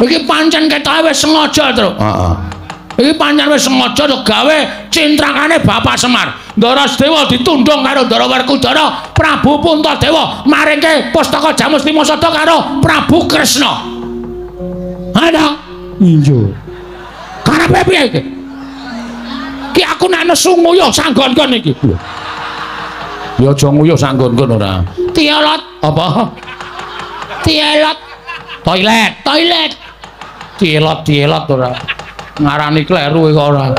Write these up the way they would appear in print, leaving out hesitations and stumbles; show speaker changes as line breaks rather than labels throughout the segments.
Iki pancen ketoke wis sengaja, Truk.
Heeh.
Iki pancen wis sengaja gawe cintrakane Bapak Semar. Ndara Sedewa ditundung karo Ndara Werkudara, Prabu Puntadewa maringke pustaka Jamus Limasada karo Prabu Kresna. Ada.
Iya.
Karepe piye iki? Ki aku nek nesu nguyuh sanggon-gon iki.
Lho. Ya aja nguyuh sanggon-gon ora.
Tielot.
Apa?
Tielot.
Toilet.
Toilet.
Tielot-tielot ora.
Ngarani kleru kok ora.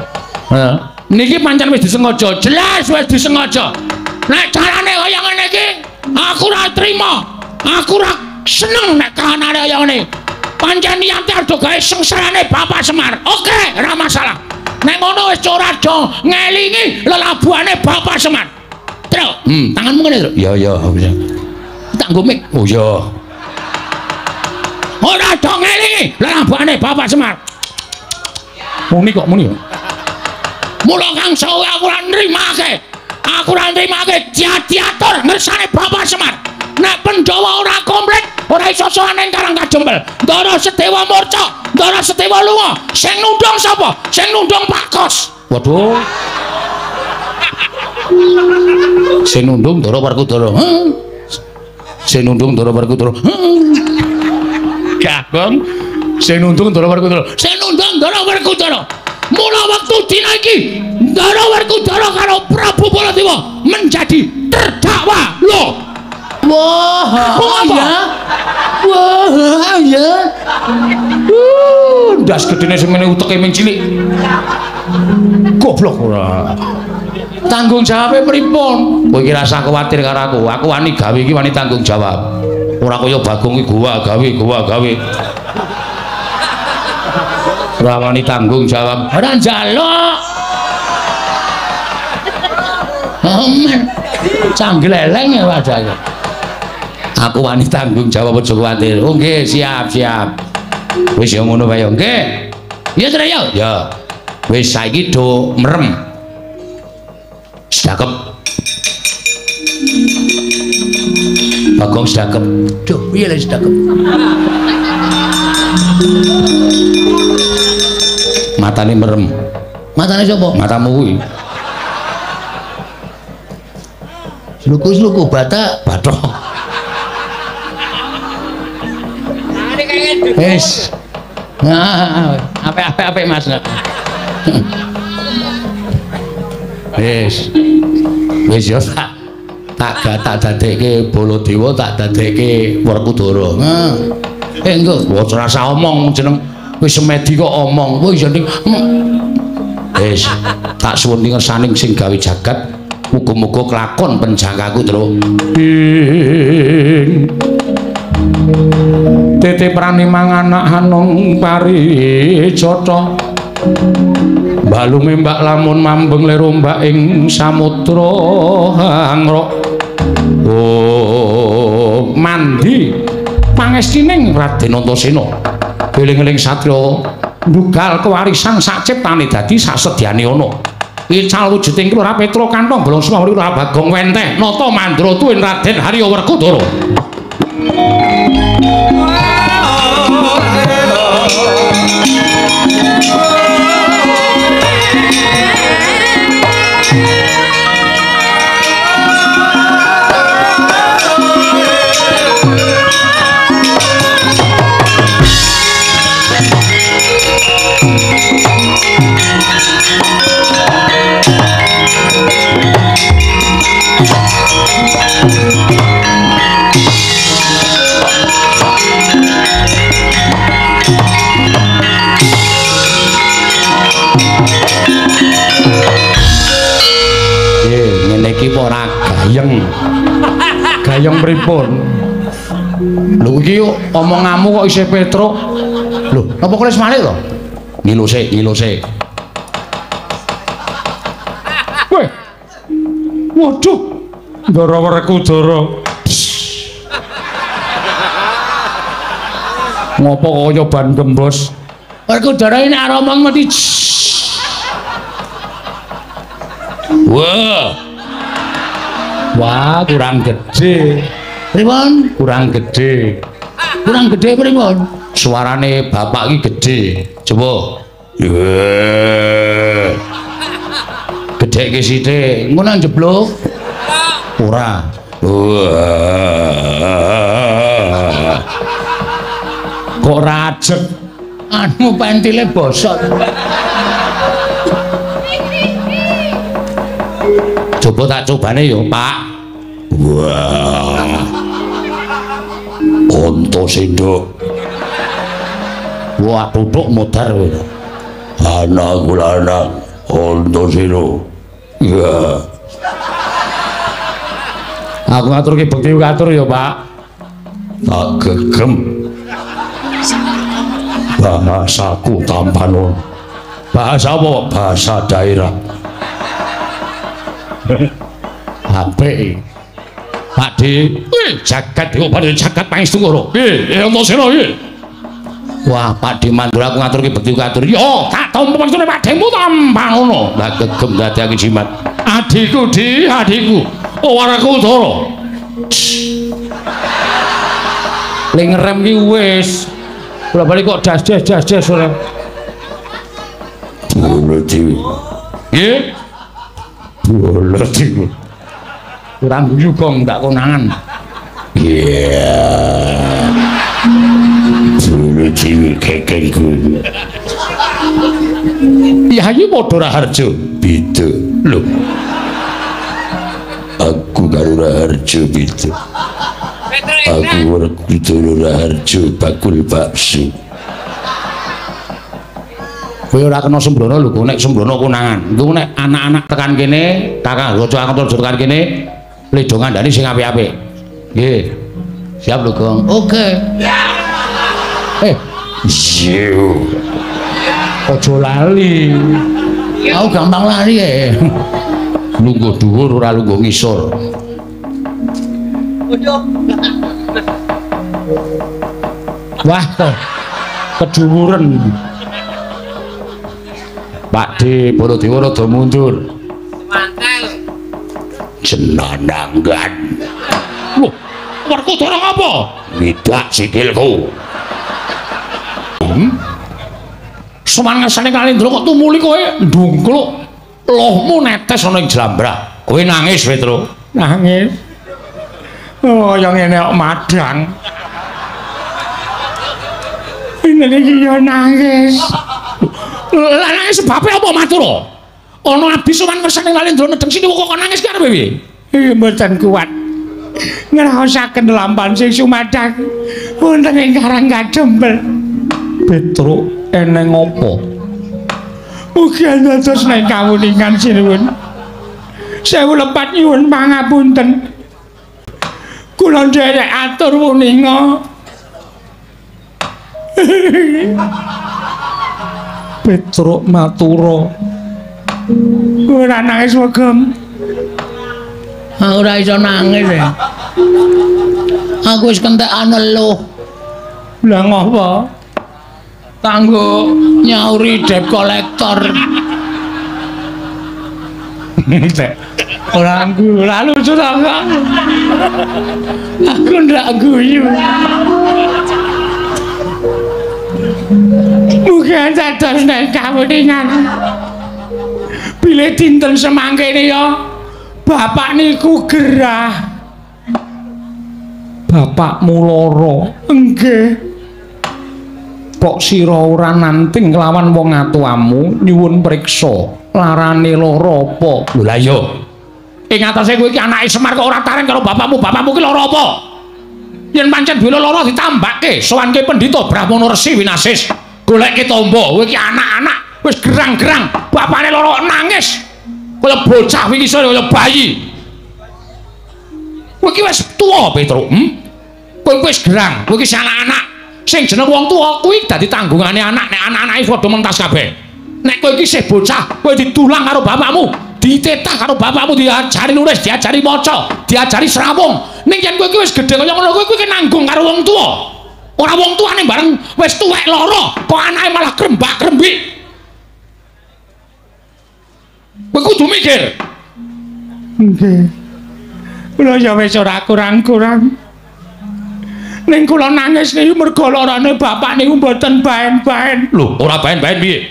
Heeh.
Niki pancen wis disengaja, jelas wis disengaja. Nek carane kaya ngene iki, aku ora trima. Aku ora seneng nek kahanane kaya ngene. Pancen niate arep gawe sengsarane Bapak Semar. Oke, ora masalah. Nek ngono wis ora do ngelingi lelabuhane Bapak Semar. Truk, tanganmu ngene, Truk.
Iya, iya.
Tak nggo mik.
Oh iya.
Ora do ngelingi lelabuhane Bapak Semar.
Muni kok muni.
Mula kang sawe aku ora nrimake. Aku ora nrimake diatur ngersane Bapak Semar. Nek Pandhawa ora komplit, ora iso sowan ning Karang Kajempel. Ndara Sedewa murca, Ndara Sedewa lunga. Sing nundung sapa? Sing nundung Pak Kos.
Waduh. Sing nundung Ndara Werkudara. Sing nundung Ndara Werkudara.
Gagong.
Sing nundung Ndara Werkudara.
Sing nundung Ndara Werkudara. Mula wektu dina iki Ndara Werkudara karo Prabu Baladewa menjadi terdakwa. Lho.
Wah, ya. Wah, ya. Ndas gedene semene uteke ming cilik. Goblok ora. Tanggung jawabe pripun? Kowe iki rasah kuwatir karo aku. Aku wani gawe iki wani tanggung jawab. Ora kaya Bagong iki gua gawe, gua gawe. Ora wani tanggung jawab.
Ora njaluk. Amen.
Canggleleng ya wajahnya. Aku wani tanggung jawab aja kuwatir. Oh nggih, siap, siap. Wis ya ngono wae ya.
Nggih. Ya Tru ya.
Ya. Wis saiki do merem. Sedakep. Bagong sedakep.
Duh, piye lek sedakep?
Matane merem.
Matane sapa?
Matamu kuwi.
Sluku-sluku batak,
bathok. Wis.
Nah, apik-apik Mas.
Wis. Wis yo tak dadekke Baladewa, tak dadekke Werkudara.
Heeh. Engko
ora usah omong jeneng wis semedi kok omong. Wis ya ning wis tak suwun ngersaning sing gawe jagat. Muga-muga kelakon penjangkaku, Truk. Ing tete prani manganak hanung parijata. Balume mbak lamun mambeng lero mbak ing samudra hangrok. Oh, mandi pangestining Raden Antasena. Eling-eling satriya ndugal kewarisan saciptane dadi sasedyane ana. Ical wujuding Kelurahan Petro kantong bolong semawuri Lurah Bagong wenteh nata mandra tuwin Raden Harya Werkudara. Ngene iki ora gayeng. Gayeng pripun? Lho iki omonganmu kok isih Petruk. Lho, napa kok wis malik to? Ngilo sik, ngilo sik. Weh. Waduh. Ndara Werkudara. Ngopo kaya ban gembos?
Werkudara ini aromong mesti.
Wah. Wah, kurang gede.
Pripun?
Kurang gede.
Kurang gedhe pripun? Suarane bapak iki gedhe. Coba. Gedhekke sithik. Ngono njeblug? Ora. Kok rajek? Anu pentile bosok. Coba tak cobane ya, Pak. Wah. Antasena. Wah, tutuk modar kowe. Anakku lanang Antasena. Iya. Aku ngaturke bekti katur ya, Pak. Tak gegem. Bahasaku tampano. Bahasa apa? Bahasa daerah. Apik. Pak D, jagat dewa padha jagat pangestu karo. Piye, Antasena iki? Wah, Pak D Mandura aku ngaturke bekti katur. Yo, tak tampa pangestune Pak Demu tampanono. Lah gegem dadekake jimat. Adhiku, Di, adhiku. Oh, Werkudara. Le ngerem ki wis. Bola bali kok das-das-das ora. Bola dewi. Nggih. Bola dewi. Ora guyu gong ndak konangan. Iya. Bola dewi kekengku. Yayi padha Raharjo. Beda. Lho. Aku karo Raharjo beda. Aku Werkudara Raharjo bakul bakso. Kowe ora kena sembrono lho, nek sembrono konangan. Engko nek anak-anak tekan kene, Kakang Raja Angkara tekan kene, ledo ngandani sing apik-apik. Nggih. Siap lho, Gong. Oke. Yo. Aja lali. Aku gampang lali e. Lungguh dhuwur ora lungguh ngisor. Wah, keduwuren. Pak D Baladewa rada mundur.
Semantel.
Jenananggan. Loh, Werkudara ngapa? Ngidak sikilku. Sowan ngersane Kalendra kok tumuli kowe ndungkluk. Lohmu netes ana ing jlambrah. Kowe nangis, Petro.
Nangis. Oh, yang ngene kok madang. Ini iki yo nangis.
Lah nangis sebabe apa Matura? Ana abdi sowan ngersane Kalendra nedeng sini kok nangis ki arep piye?
Iya mboten kuat. Ngraosaken lampahan sing sumadhang wonten ing Karang Kadempel.
Petruk eneng apa?
Mugi dados nek kawuningan sinuwun. Sewu lepat nyuwun pangapunten. Kula nderek atur wuninga.
Petruk Matura.
Ora nangis wegem.
Aku ora iso nangis e. Aku wis kentekan eluh.
Lah ngopo?
Kanggo nyauri debt collector.
Ora ora lucu ta, Kang. Aku ndak guyu. Mugi dados nek kawuningan. Bilih dinten semangkene ya bapak niku gerah.
Bapakmu lara.
Nggih.
Kok sira ora nanting kelawan wong atuamu nyuwun priksa larane lara apa? Lho lah iya. Ing atase kowe iki anake Semar kok ora tareng karo bapakmu. Bapakmu ki lara apa? Yen pancen bela lara ditambake, sowanke pendhita Brahmana Resi Winasis. Goleke tombo. Kowe iki anak-anak wis gerang-gerang, bapakne lara nangis. Kaya bocah wingi sore kaya bayi. Kowe iki wis tuwa, Petruk. Kowe wis gerang, kowe iki anak-anak. Sing jeneng wong tuwa kuwi dadi tanggungane anak, nek anak-anake padha mentas kabeh. Nek kowe iki isih bocah, kowe didulang karo bapakmu, ditetah karo bapakmu, diajari nulis, diajari maca, diajari srawung. Ning yen kowe iki wis gedhe kaya ngono, kowe iki nanggung karo wong tuwa. Ora wong tuane bareng wis tuwek lara, kok anake malah krembak-krembik. Kowe kudu mikir.
Nggih. Kula ya wis ora kurang-kurang.
Ning kula nangis niku mergo larane bapak niku mboten baen-baen.
Lho, ora baen-baen piye?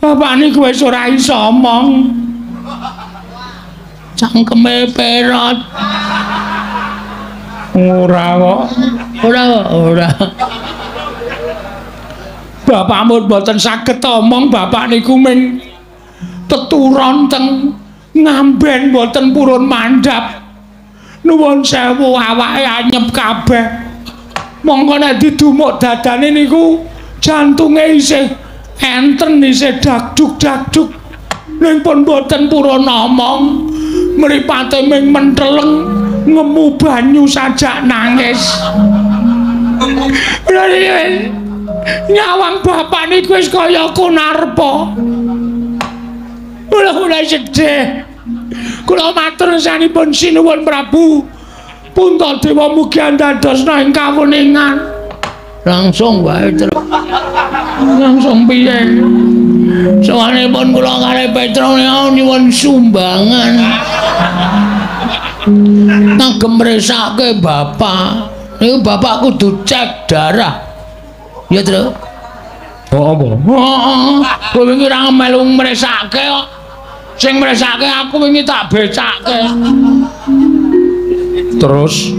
Bapak niku wis ora iso omong. Cangkeme perot. Ora kok. Ora kok, ora. Bapakmu mboten saged omong, bapak niku ming teturon teng ngamben mboten purun mandhap. Nuwun sewu awake anyep kabeh. Mongko nek didumuk dadane niku jantunge isih enten, isih dakduk-dakduk. Ning pun mboten purun omong, mripate ming menteleng ngemu banyu sajak nangis. Nyawang bapak niku wis kaya kunarpa. Kula mulai sedih. Kula matur sanipun sinuwun Prabu Puntadewa mugi andadosna ing kawuningan. Langsung wae terus. Langsung piye? Sowanipun kula kalih Petro nyuwun sumbangan. Kagem mresake bapak. Niku bapak kudu cek darah. Ya, Tru.
Oh, apa?
Heeh. Kowe wingi ora melu mresake kok. Sing mresake aku wingi tak becake.
Terus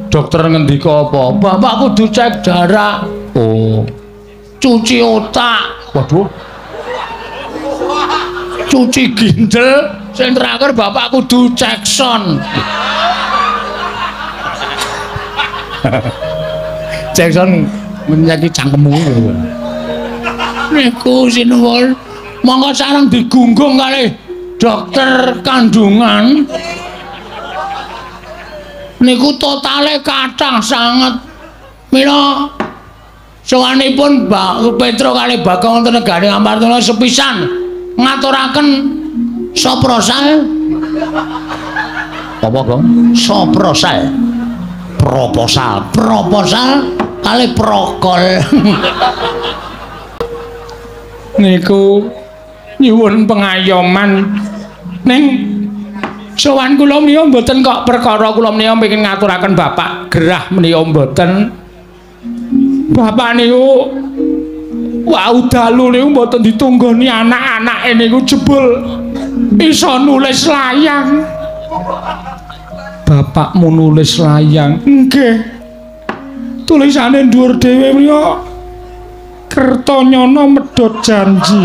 dokter ngendika apa?
Bapak kudu cek darah.
Oh.
Cuci otak.
Waduh.
Cuci ginjal. Sing terakhir bapak kudu cek sound.
Cek sound menyaki cangkemmu.
Niku sinuwun. Monggo sareng digunggung kalih dokter kandungan. Niku totale kathah sanget. Mila sowanipun Mbak Petro kalih Bagong wonten negari Ngamarta sepisan ngaturaken soprosal.
Apa, Gong?
Soprosal.
Proposal.
Proposal kalih prokol. Niku nyuwun pengayoman. Ning sowan kula menika mboten kok perkara kula menika pengin ngaturaken bapak gerah menika mboten. Bapak niku wau dalu niku mboten ditunggoni anak-anake niku jebul iso nulis layang.
Bapakmu nulis layang?
Nggih. Tulisane dhuwur dhewe menika Kertanyana medhot janji.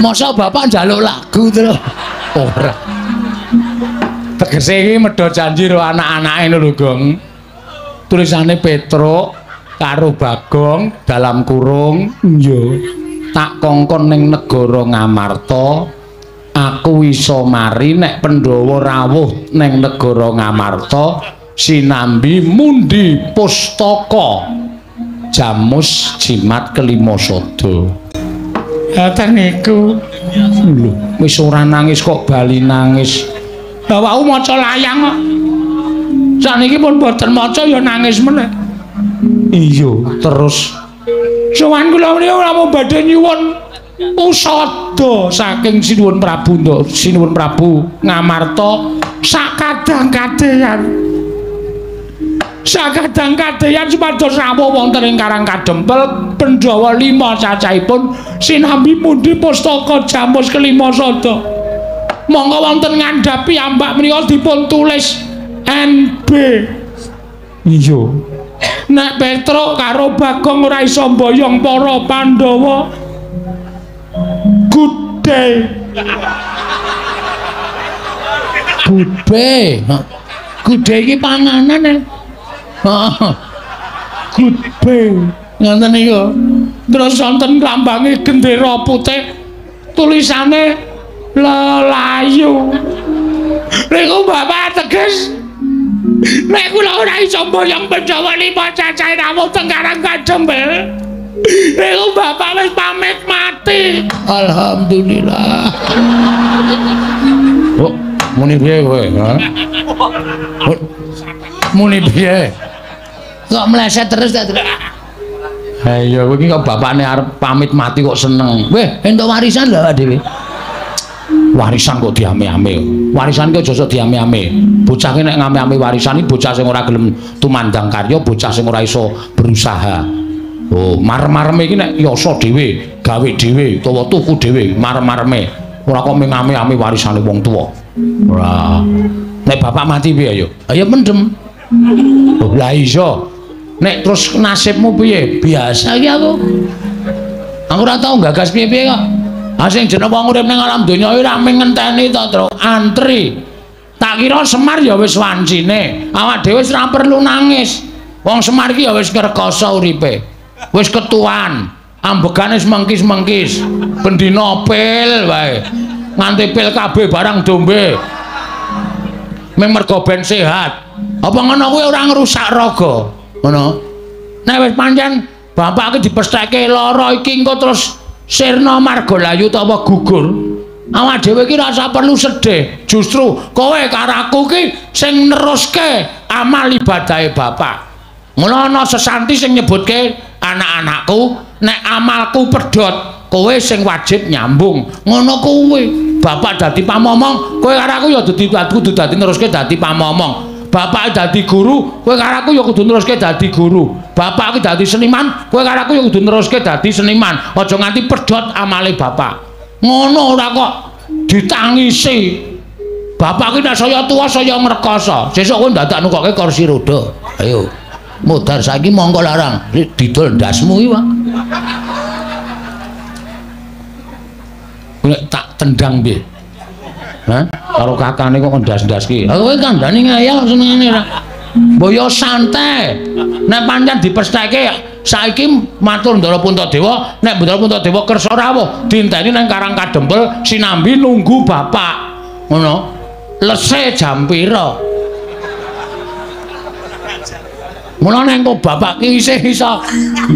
Masa bapak njaluk lagu terus?
Ora. Tegese iki medhot janji karo anak-anake lho, Gong. Tulisane Petruk karo Bagong dalam kurung
iya
tak kongkon ning negara Ngamarta, aku iso mari nek Pandhawa rawuh ning negara Ngamarta sinambi mundi pustaka jamus jimat kelima sada.
Ngoten niku.
Lho, wis ora nangis kok bali nangis.
Lah wau maca layang kok. Sakniki pun mboten maca ya nangis meneh.
Iya, terus
sowan kula menika namung badhe nyuwun usada saking Sinuwun Prabu Sinuwun Prabu Ngamarta sakadang kadeyan. Sakadang kadeyan supados rawuh wonten ing Karang Kadempel Pandhawa 5 cacahipun sinambi pundi pustaka jamus kelima sada. Monggo wonten ngandhapi ambak menika dipun tulis NB.
Iya.
Nek Petruk karo Bagong ora iso mboyong para Pandhawa. Good day. Good day. Good day iki panganan e. Good day. Ngoten niku. Terus wonten lambange gendera putih tulisane lelayu. Niku bapak teges nek kula ora iso mboyong Pandhawa 5 cacahe rawuh teng Karang Kadempel. Niku bapak wis pamit mati. Alhamdulillah.
Oh, muni piye kowe, ha? Muni piye?
Kok meleset terus ta, Tru?
Ha iya, kowe iki kok bapakne arep pamit mati kok seneng.
Weh, entuk warisan lho dhewe.
Warisan kok diame-ame. Warisan ki aja sok diame-ame. Bocah ki nek ngame-ame warisan iki bocah sing ora gelem tumandang karya, bocah sing ora iso berusaha. Oh, marem-mareme iki nek yasa dhewe, gawe dhewe utawa tuku dhewe, marem-mareme. Ora kok ngame-ame warisane wong tuwa. Ora. Nek bapak mati piye ayo? Ayo mendem. Oh, lah iya. Nek terus nasibmu piye? Biasa iki aku. Aku ora tau gagas piye-piye kok. Ah sing jeneng wong urip ning alam donya iki ra mung ngenteni to, Truk. Antri. Tak kira Semar ya wis wancine. Awak dhewe wis ora perlu nangis. Wong Semar iki ya wis ngrekoso uripe. Wis ketuan. Ambegane wis mengkis-mengkis. Bendina pil wae. Nganti pil kabeh barang dombe. Mung mergo ben sehat. Apa ngono kuwi ora ngrusak raga? Ngono. Nek wis pancen bapak iki dipestheke lara iki engko terus sirna margalayu utawa gugur. Awak dhewe iki rasa perlu sedih. Justru kowe karo aku ki sing neruske amal ibadahe bapak. Mula ana sesanti sing nyebutke anak-anakku nek amalku pedhot, kowe sing wajib nyambung. Ngono kuwi. Bapak dadi pamomong, kowe karo aku ya kudu dadi neruske dadi pamomong. Bapak dadi guru, kowe karo aku ya kudu neruske dadi guru. Bapak iki dadi seniman, kowe karo aku ya kudu neruske dadi seniman. Aja nganti pedhot amale bapak. Ngono ora kok ditangisi. Bapak iki nek saya tuwa saya ngrekoso. Sesuk kowe ndadak nukoke kursi roda. Ayo. Modar saiki mongko larang, didol ndasmu iki, Pak. Nek tak tendang piye? Hah? Karo kakane kok ndas-ndas ki. Ha kowe kandhane ngeyel senengane ra. Mbok yo santai. Nek pancen dipestheke saiki matur Ndara Puntadewa, nek Ndara Puntadewa kersa rawuh, dinteni nang Karang Kadempel sinambi nunggu bapak. Ngono. Lese jam pira? Mula nek engko bapak ki isih iso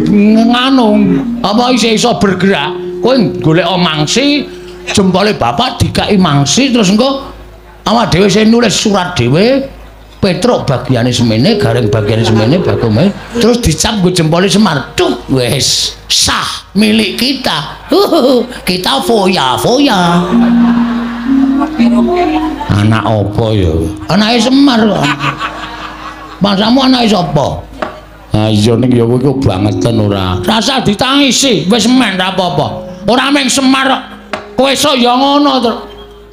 nganu, apa isih iso bergerak, kowe golek mangsi, jempole bapak dikai mangsi terus engko awak dhewe sing nulis surat dhewe, Petruk bagiane semene, Gareng bagiane semene, Bagome, terus dicap nggo jempole Semar. Tuk, wis sah milik kita. Kita foya-foya. Anak apa ya? Anake Semar kok. Bangsamu anake sapa? Ha iya ning ya kowe iku bangeten ora. Rasa ditangisi, wis men ra apa-apa. Ora mung Semar kok. Kowe iso ya ngono to.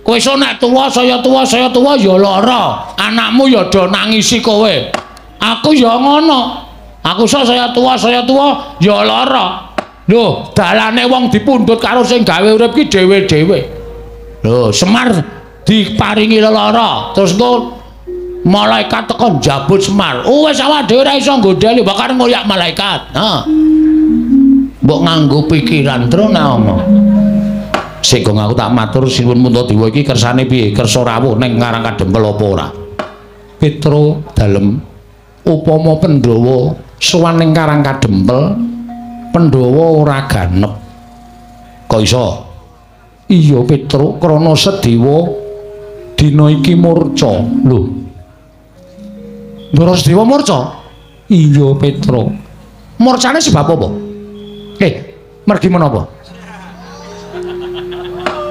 Kowe iso nek tuwa saya tuwa saya tuwa ya lara. Anakmu ya do nangisi kowe. Aku ya ngono. Aku iso saya tuwa ya lara. Lho, dalane wong dipundhut karo sing gawe urip ki dhewe-dhewe. Lho, Semar diparingi lelara, terus engko malaikat teko njabut Semar. Oh, wis awak dhewe ora iso nggodheli bakal ngoyak malaikat. Ha. Mbok nganggo pikiran tru nek omong. Sik gong aku tak matur Sinuwun Puntadewa iki kersane piye? Kersa rawuh ning Karang Kadempel apa ora? Petro dalem upama Pandhawa sowan ning Karang Kadempel, Pandhawa ora ganep. Kok iso? Iya Petro, krana Sedewa dina iki murca. Lho. Ndara Sedewa murca? Iya Petro. Murcane sebab apa? Mergi menapa?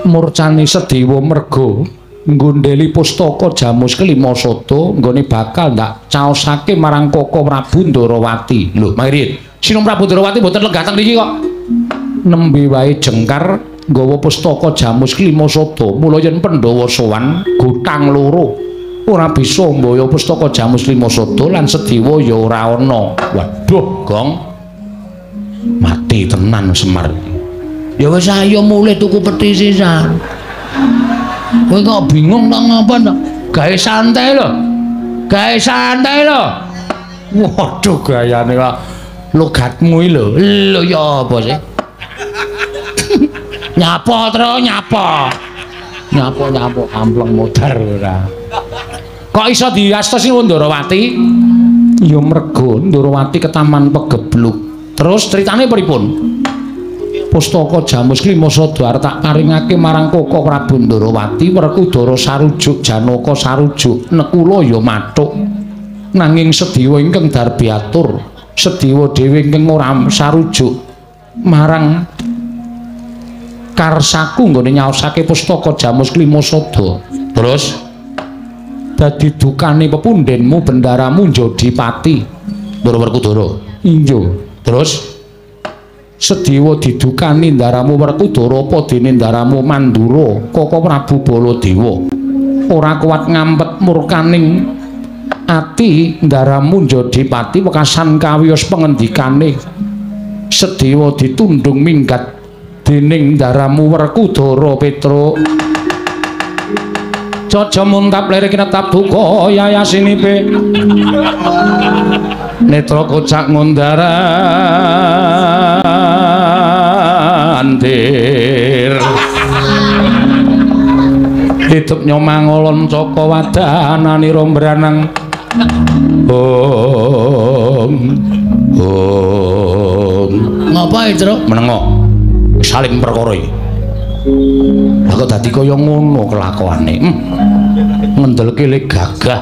Murcane Sedewa merga nggondheli pustaka Jamus Kelima Sada nggone bakal ndak caosake marang Koko Prabu Ndarawati. Lho, mangrin. Sinun Prabu Ndarawati mboten lenggah teng mriki kok. Nembe wae jengkar nggawa pustaka Jamus Kelima Sada. Mula yen Pandhawa sowan gotang loro ora bisa mbaya pustaka Jamus Lima Sada lan Sedewa ya ora ana. Waduh, Gong. Mati tenan Semar. Ya wis ayo mulih tuku peti sisan. Kowe kok bingung ta ngapa ta? Gawe santai lho. Gawe santai lho. Waduh gayane kok logatmu iki lho. Lho ya apa sih? Nyapa tro nyapa. Nyapa-nyapa ampleng modar ora. Kok iso diasta Sinuwun Ndarawati? Ya mergo Ndarawati ketaman pegebluk. Terus critane pripun? Pustaka Jamus Kelima Sada arep tak paringake marang Koko Prabu Ndarawati, Werkudara sarujuk, Janaka sarujuk, Nekula ya mathuk. Nanging Sedewa ingkang darbiatur, Sedewa dhewe ingkang ora sarujuk marang Karsaku nggone nyaosake pustaka Jamus Klima Sada. Terus dadi dukane pepundhenmu bendaramu njadi pati. Ndara Werkudara. Iya. Terus Sedewa didukani ndaramu Werkudara apa dene ndaramu Mandura Koko Prabu Baladewa. Ora kuat ngampet murkaning ati ndaramu njadi pati wekasan kawiyos pengendikane. Sedewa ditundung minggat dening ndaramu Werkudara Petruk. Caca muntap lirik netap duka yayasinipe netra kocak ngundarandir hidup nyomangolon caka wadananira mbranang om om. Ngapa Truk? Menengo saling perkara iki. Lah kok dadi kaya ngono kelakuane. Ngendelke le gagah,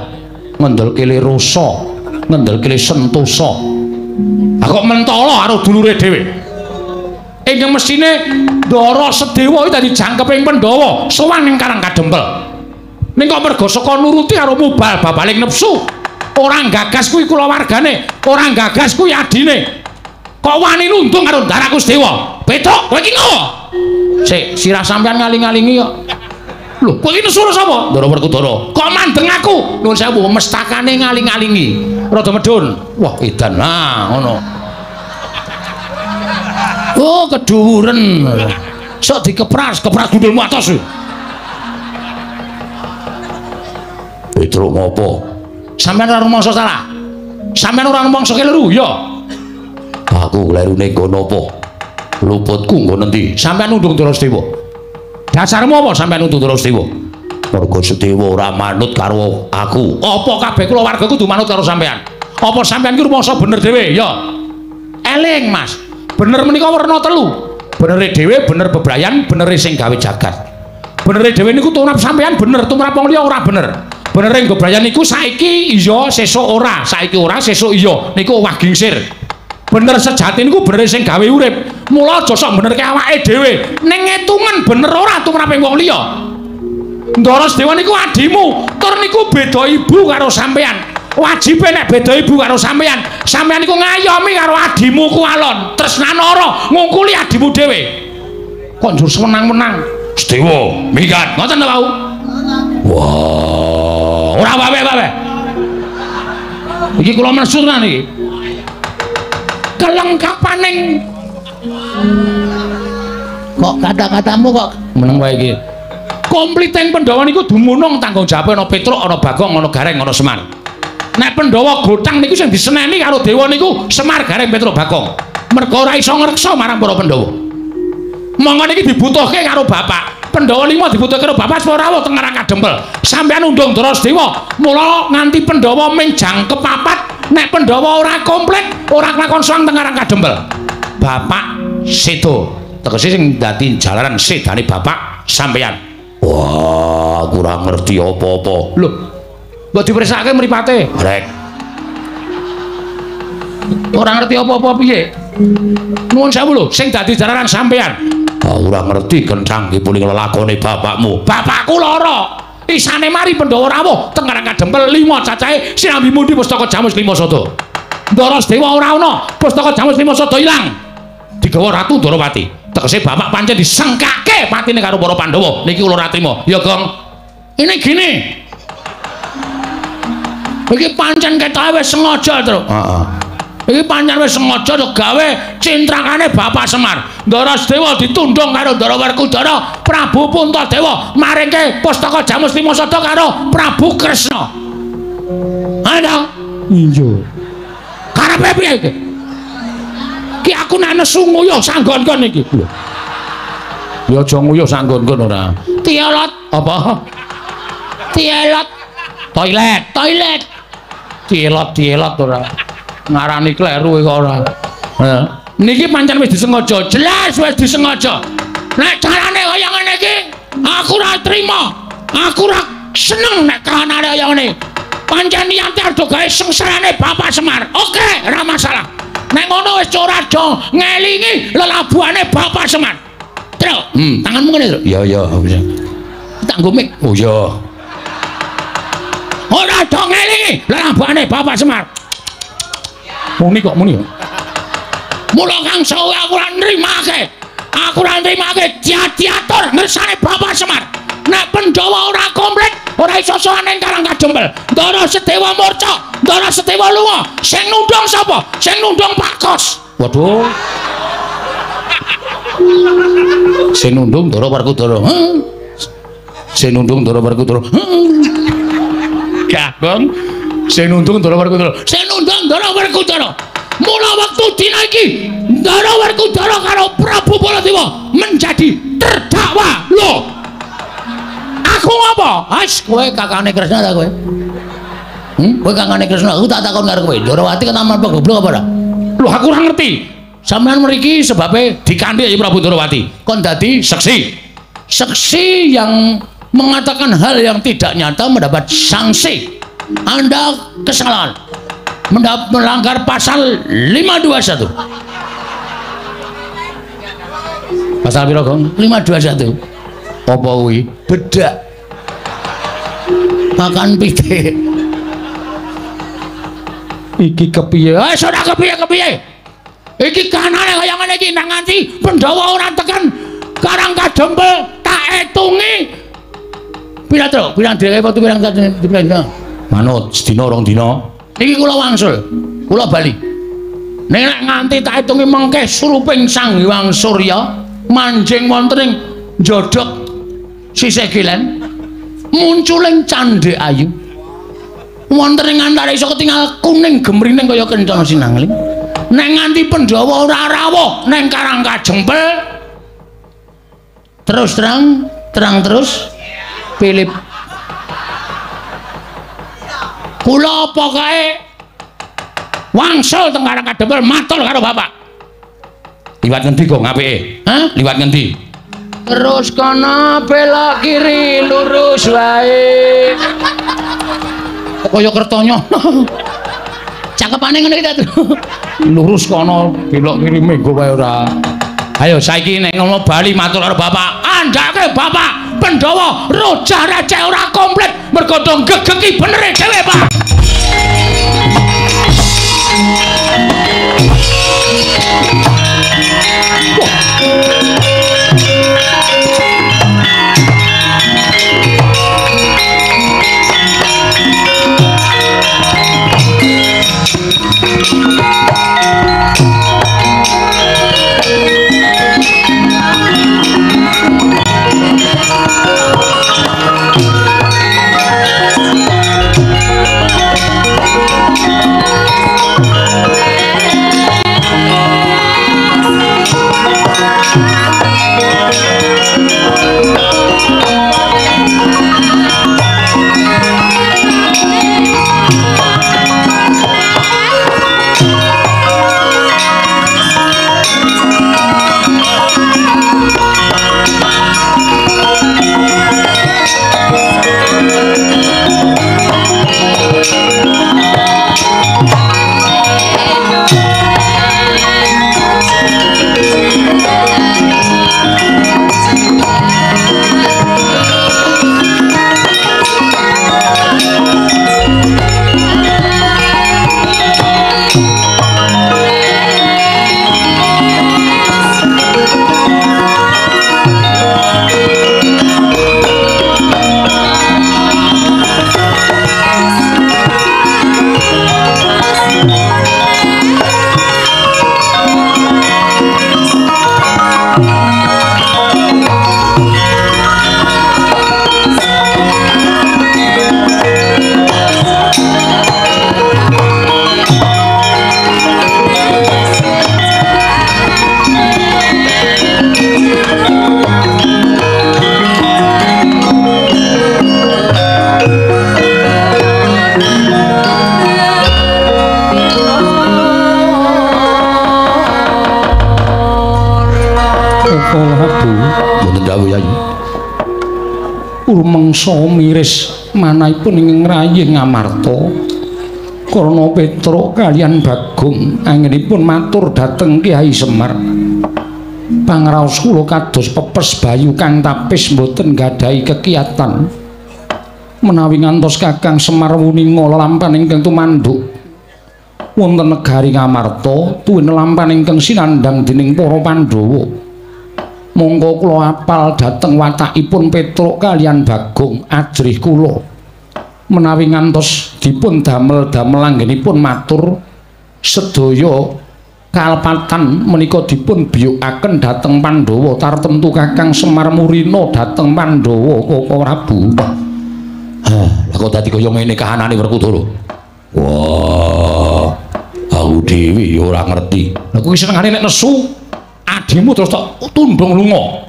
ngendelke le rasa, ngendelke le sentosa. Lah kok mentala karo dulure dhewe. Ingkang mesthine Ndara Sedewa iki dadi jangkeping Pandhawa, sowan ning Karang Kadempel. Ning kok merga saka nuruti karo mubal babaling nepsu, ora gagas kuwi kulawargane, ora gagas kuwi adine. Kok wani nundung karo Ndaraku Sedewa? Petruk, kowe iki ngopo? Sik, sirah sampean ngaling-alingi kok. Lho, kowe iki nesu sapa? Ndara Werkudara. Kok mandeng aku? Nuwun sewu, mestakane ngaling-alingi. Rada medhun. Wah, edan. Nah, ngono. Oh, keduwuren. Sok dikepras, kepras gundulmu atos. Petruk ngopo? Sampeyan ora rumangsa salah. Sampeyan ora rumangsa keliru, ya. Aku klerune nggon apa? Luputku nggon endi? Sampeyan nundung Ndara Sedewa. Dasarmu apa sampeyan nundung Ndara Sedewa? Mergo Sedewa ora manut karo aku. Apa kabeh kulawarga kudu manut karo sampeyan? Apa sampeyan ki rumangsa bener dhewe? Ya. Eling, Mas. Bener menika werna telu. Benere dhewe, bener bebrayan, benere sing gawe jagat. Benere dhewe niku tumrap sampeyan bener, tumrap wong liya ora bener. Benere bebrayan niku saiki iya, sesuk ora, saiki ora, sesuk iya. Niku owah gingsir. Bener sejati niku bener sing gawe urip. Mula aja sok benerke awake dhewe. Ning ngetungen bener ora tumrape wong liya. Ndara Sedewa niku adimu, tur niku beda ibu karo sampeyan. Wajibe nek beda ibu karo sampeyan, sampeyan niku ngayomi karo adimu ku alon. Tresnanara ngungkuli adimu dhewe. Kok njur sewenang-wenang? Sedewa, minggat. Ngoten to, Pak? Wah, ora wae-wae. Iki kula nesu tenan iki. Kelengkapaning kok kata-katamu kok meneng wae iki. Kompliteng Pandhawa niku dumunung tanggung jawabe ana Petruk, ana Bagong, ana Gareng, ana Semar. Nek Pandhawa gotang niku sing diseneni karo dewa niku Semar, Gareng, Petruk, Bagong. Mergo ora iso ngreksa marang para Pandhawa. Monggo niki dibutuhke karo bapak. Pandhawa lima dibutuhke karo bapak supaya rawuh teng Karang Kadempel. Sampeyan undang Ndara Sedewa, mula nganti Pandhawa ming jangkep papat. Nek Pandhawa ora komplit, ora kelakon sowan teng Karang Kadempel. Bapak sedo. Tegese sing dadi jalaran sedane bapak sampeyan. Wah, aku ora ngerti apa-apa. Lho, mbok dipersake mripate. Rek. Ora ngerti apa-apa piye? Nuwun sewu lho, sing dadi jalaran sampeyan. Aku ora ngerti kencang iki puling lelakone bapakmu. Bapakku lara. Isane mari Pandhawa rawuh teng Karang Kadempel 5 cacahe sinambi mundi pustaka Jamus Lima Sada. Ndara Sedewa ora ana, pustaka Jamus Lima Sada ilang. Digawa Ratu Ndorowati. Tegese bapak pancen disengkake patine karo para Pandhawa. Niki kula ora trima. Ya, Gong. Ini gini. Iki pancen ketoke wis sengaja, Truk. Heeh. Iki pancen wis sengaja gawe cintrakane Bapak Semar. Ndara Sedewa ditundung karo Ndara Werkudara, Prabu Puntadewa maringke pustaka Jamus Lima Sada karo Prabu Kresna. Ana? Iya. Karepe piye iki? Ki aku nek nesu nguyuh sanggon-gon iki. Lho. Ya aja nguyuh sanggon-gon ora. Tielot apa? Tielot. Toilet, toilet. Tielot-tielot ora. Ngarani kleru kok ora. Niki pancen wis disengaja, jelas wis disengaja. Nek carane kaya ngene iki, aku ora trima. Aku ora seneng nek kahanane kaya ngene. Pancen niate arep gawe sengsarane Bapak Semar. Oke, ora masalah. Nek ngono wis ora aja ngelingi lelabuhane Bapak Semar.
Truk, tanganmu ngene, Truk. Iya, iya. Tak nggo mik. Oh iya. Ora do ngelingi lelambane Bapak Semar.
Muni kok muni.
Mula Kang Sawe aku ora nrimake. Aku ora nrimake diatur ngersane Bapak Semar. Nek Pandhawa ora komplit, ora iso sowan ning Karang Kadempel. Ndara Sedewa murca, Ndara Sedewa lunga. Sing nundung sapa? Sing nundung Pak Kos.
Waduh. Sing nundung Ndara Werkudara. Sing nundung Ndara Werkudara.
Gagong. Sing nundung Ndara Werkudara. Sing nundung Ndara Werkudara. Mula wektu dina iki Ndara Werkudara karo Prabu Baladewa menjadi terdakwa. Lho. Aku ngapa? Wis kowe kakane Kresna ta kowe? Kowe kakane Kresna, aku tak takon karo kowe. Ndorowati ketaman apa goblok apa ora?
Lho aku ora ngerti.
Sampeyan mriki sebabe dikanthi ya Prabu Ndorowati. Kon dadi seksi. Seksi yang mengatakan hal yang tidak nyata mendapat sanksi. Anda kesalahan. Melanggar pasal 521.
Pasal piro, Gong?
521.
Apa kuwi?
Bedak. Makan pitik.
Iki kepiye?
Wis ora kepiye-kepiye. Iki kanane kaya ngene iki nang nganti Pandhawa ora tekan Karang Kadempel tak etungi. Pira, Truk? Pirang dhewe apa pirang pirang?
Manut sedina rong dina.
Niki kula wangsul. Kula bali. Nek nganti tak etungi mengke suruping Sang Hyang Surya manjing wonten ing njodhok sisih kilen munculing candhe ayu. Wonten ing antara iso ketingal kuning gemrining kaya kencana sinangling. Nek nganti Pandhawa ora rawuh neng Karang Kajempel terus terang, terang terus pilih. Kula pokoke wangsul teng Karang Kadempel matur karo bapak.
Liwat ngendi kok apike?
Hah?
Liwat ngendi?
Terus kono belok kiri lurus wae. Kaya kertonyo. Cakepane ngene iki ta.
Lurus kono belok kiri menggo wae ora. Ayo saiki nek ngono bali matur karo bapak.
Andhake bapak Pandhawa rojah receh ora komplit mergo do gegeki benere dhewe, Pak.
Rumangsa miris manahipun ing ngrayih Ngamarta Karna Petruk kaliyan Bagong anggenipun matur dhateng Kyai Semar. Pangraos kula kados pepes bayu kang tapis mboten nggadahi kekiyatan. Menawi ngantos Kakang Semar wuninga lelampahan ingkang tumanduk wonten negari Ngamarta tuwin lelampahan ingkang sinandhang dening para Pandhawa. Monggo kula apal dhateng watakipun Petruk kaliyan Bagong ajrih kula. Menawi ngantos dipun damel-damel anggenipun matur sedaya kalepatan menika dipun biyukaken dhateng Pandhawa tartemtu Kakang Semar murina dhateng Pandhawa Koko Prabu.
Hah, lah kok dadi kaya ngene kahanane Werkudara? Wah, aku dhewe ya ora ngerti.
Lah kuwi senengane nek nesu adimu terus tok tundung lunga.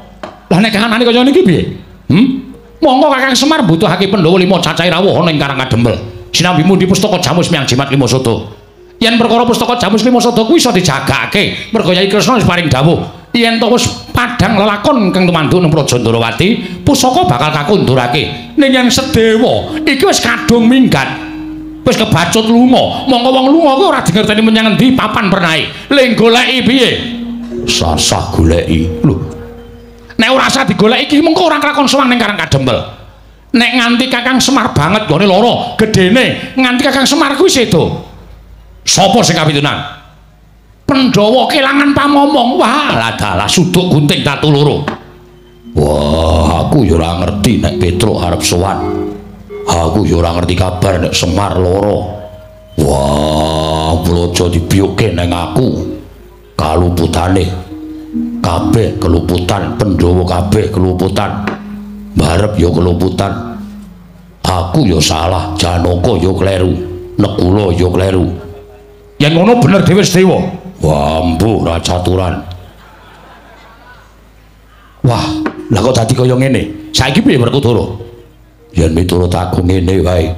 Lah nek kahanane kaya niki piye? Hmm? Monggo Kakang Semar mbutuhake Pandhawa 5 cacahe rawuh ana ing Karang Kadempel. Sinambi mundi pustaka Jamus Miang Jimat 5 Sada. Yen perkara pustaka Jamus 5 Sada kuwi iso dijagake, merga Yai Kresna wis paring dawuh yen to wis padhang lelakon ingkang tumanduk ning Praja Ndorowati, pusaka bakal kakundurake. Ning yen Sedewa iki wis kadung minggat, wis kebacut lunga, mongko wong lunga kuwi ora dingerteni menyang endi papan pernahe. Le goleki piye?
Sasah goleki.
Lho, nek ora usah digoleki iki mengko ora kelakon sowan ning Karang Kadempel. Nek nganti Kakang Semar banget nggone lara gedene, nganti Kakang Semar kuwi sedo.
Sapa sing kapitunan?
Pandhawa kelangan pamomong. Wah,
lah dalah suduk gunting tatu loro. Wah, aku ya ora ngerti nek Petruk arep sowan. Aku ya ora ngerti kabar nek Semar lara. Wah, praja dibiyuke nang aku. Kaluputane kabeh keluputan, Pandhawa kabeh keluputan. Barep ya keluputan. Aku ya salah, Janaka ya kleru, Nekula ya kleru.
Yen ngono bener dhewe Sedewa.
Wah, mbuh ra caturan. Wah, lah kok dadi kaya ngene? Saiki piye Werkudara? Yen miturut aku ngene wae.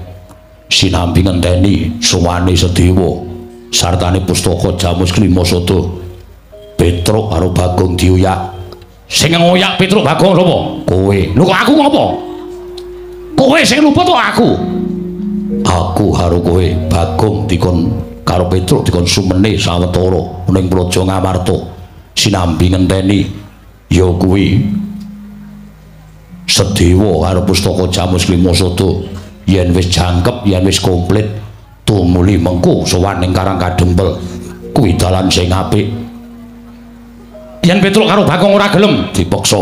Sinambi ngenteni sowane Sedewa sartane pustaka Jamus Klima Sada. Petruk karo Bagong diuyak.
Sing ngoyak Petruk Bagong sapa?
Kowe.
Lho kok aku ngopo? Kowe sing luput kok aku?
Aku karo kowe, Bagong dikon karo Petruk dikon sumene sawetara ning Praja Ngamarta. Sinambi ngenteni ya kuwi Sedewa karo pustaka Jamus Klima Sada. Yen wis jangkep, yen wis komplit, tumuli mengko sowan ning Karang Kadempel. Kuwi dalan sing apik.
Yen Petruk karo Bagong ora gelem
dipeksa.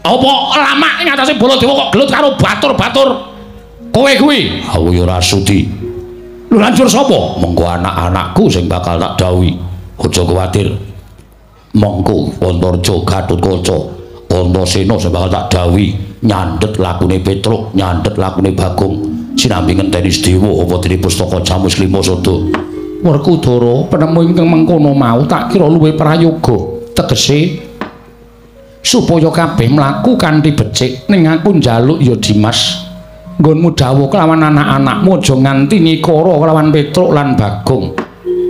Apa lamak ing atase Baladewa kok gelut karo batur-batur kowe kuwi?
Aku ya ora sudi.
Lho lanjur sapa?
Mengko anak-anakku sing bakal tak dawuhi. Aja kuwatir. Mengko Antarja Gatotkaca, Antasena sing bakal tak dawuhi nyandhet lakune Petruk, nyandhet lakune Bagong. Sinambi ngenteni Sedewa apa dene pustaka Jamus Klima Sada.
Werkudara penemu ingkang mengkono mau tak kira luwih prayoga. Tegese supaya kabeh mlaku kanthi becik. Ning aku njaluk ya Dimas, nggonmu dawuh kelawan anak-anakmu aja nganti nyikara kelawan Petruk lan Bagong.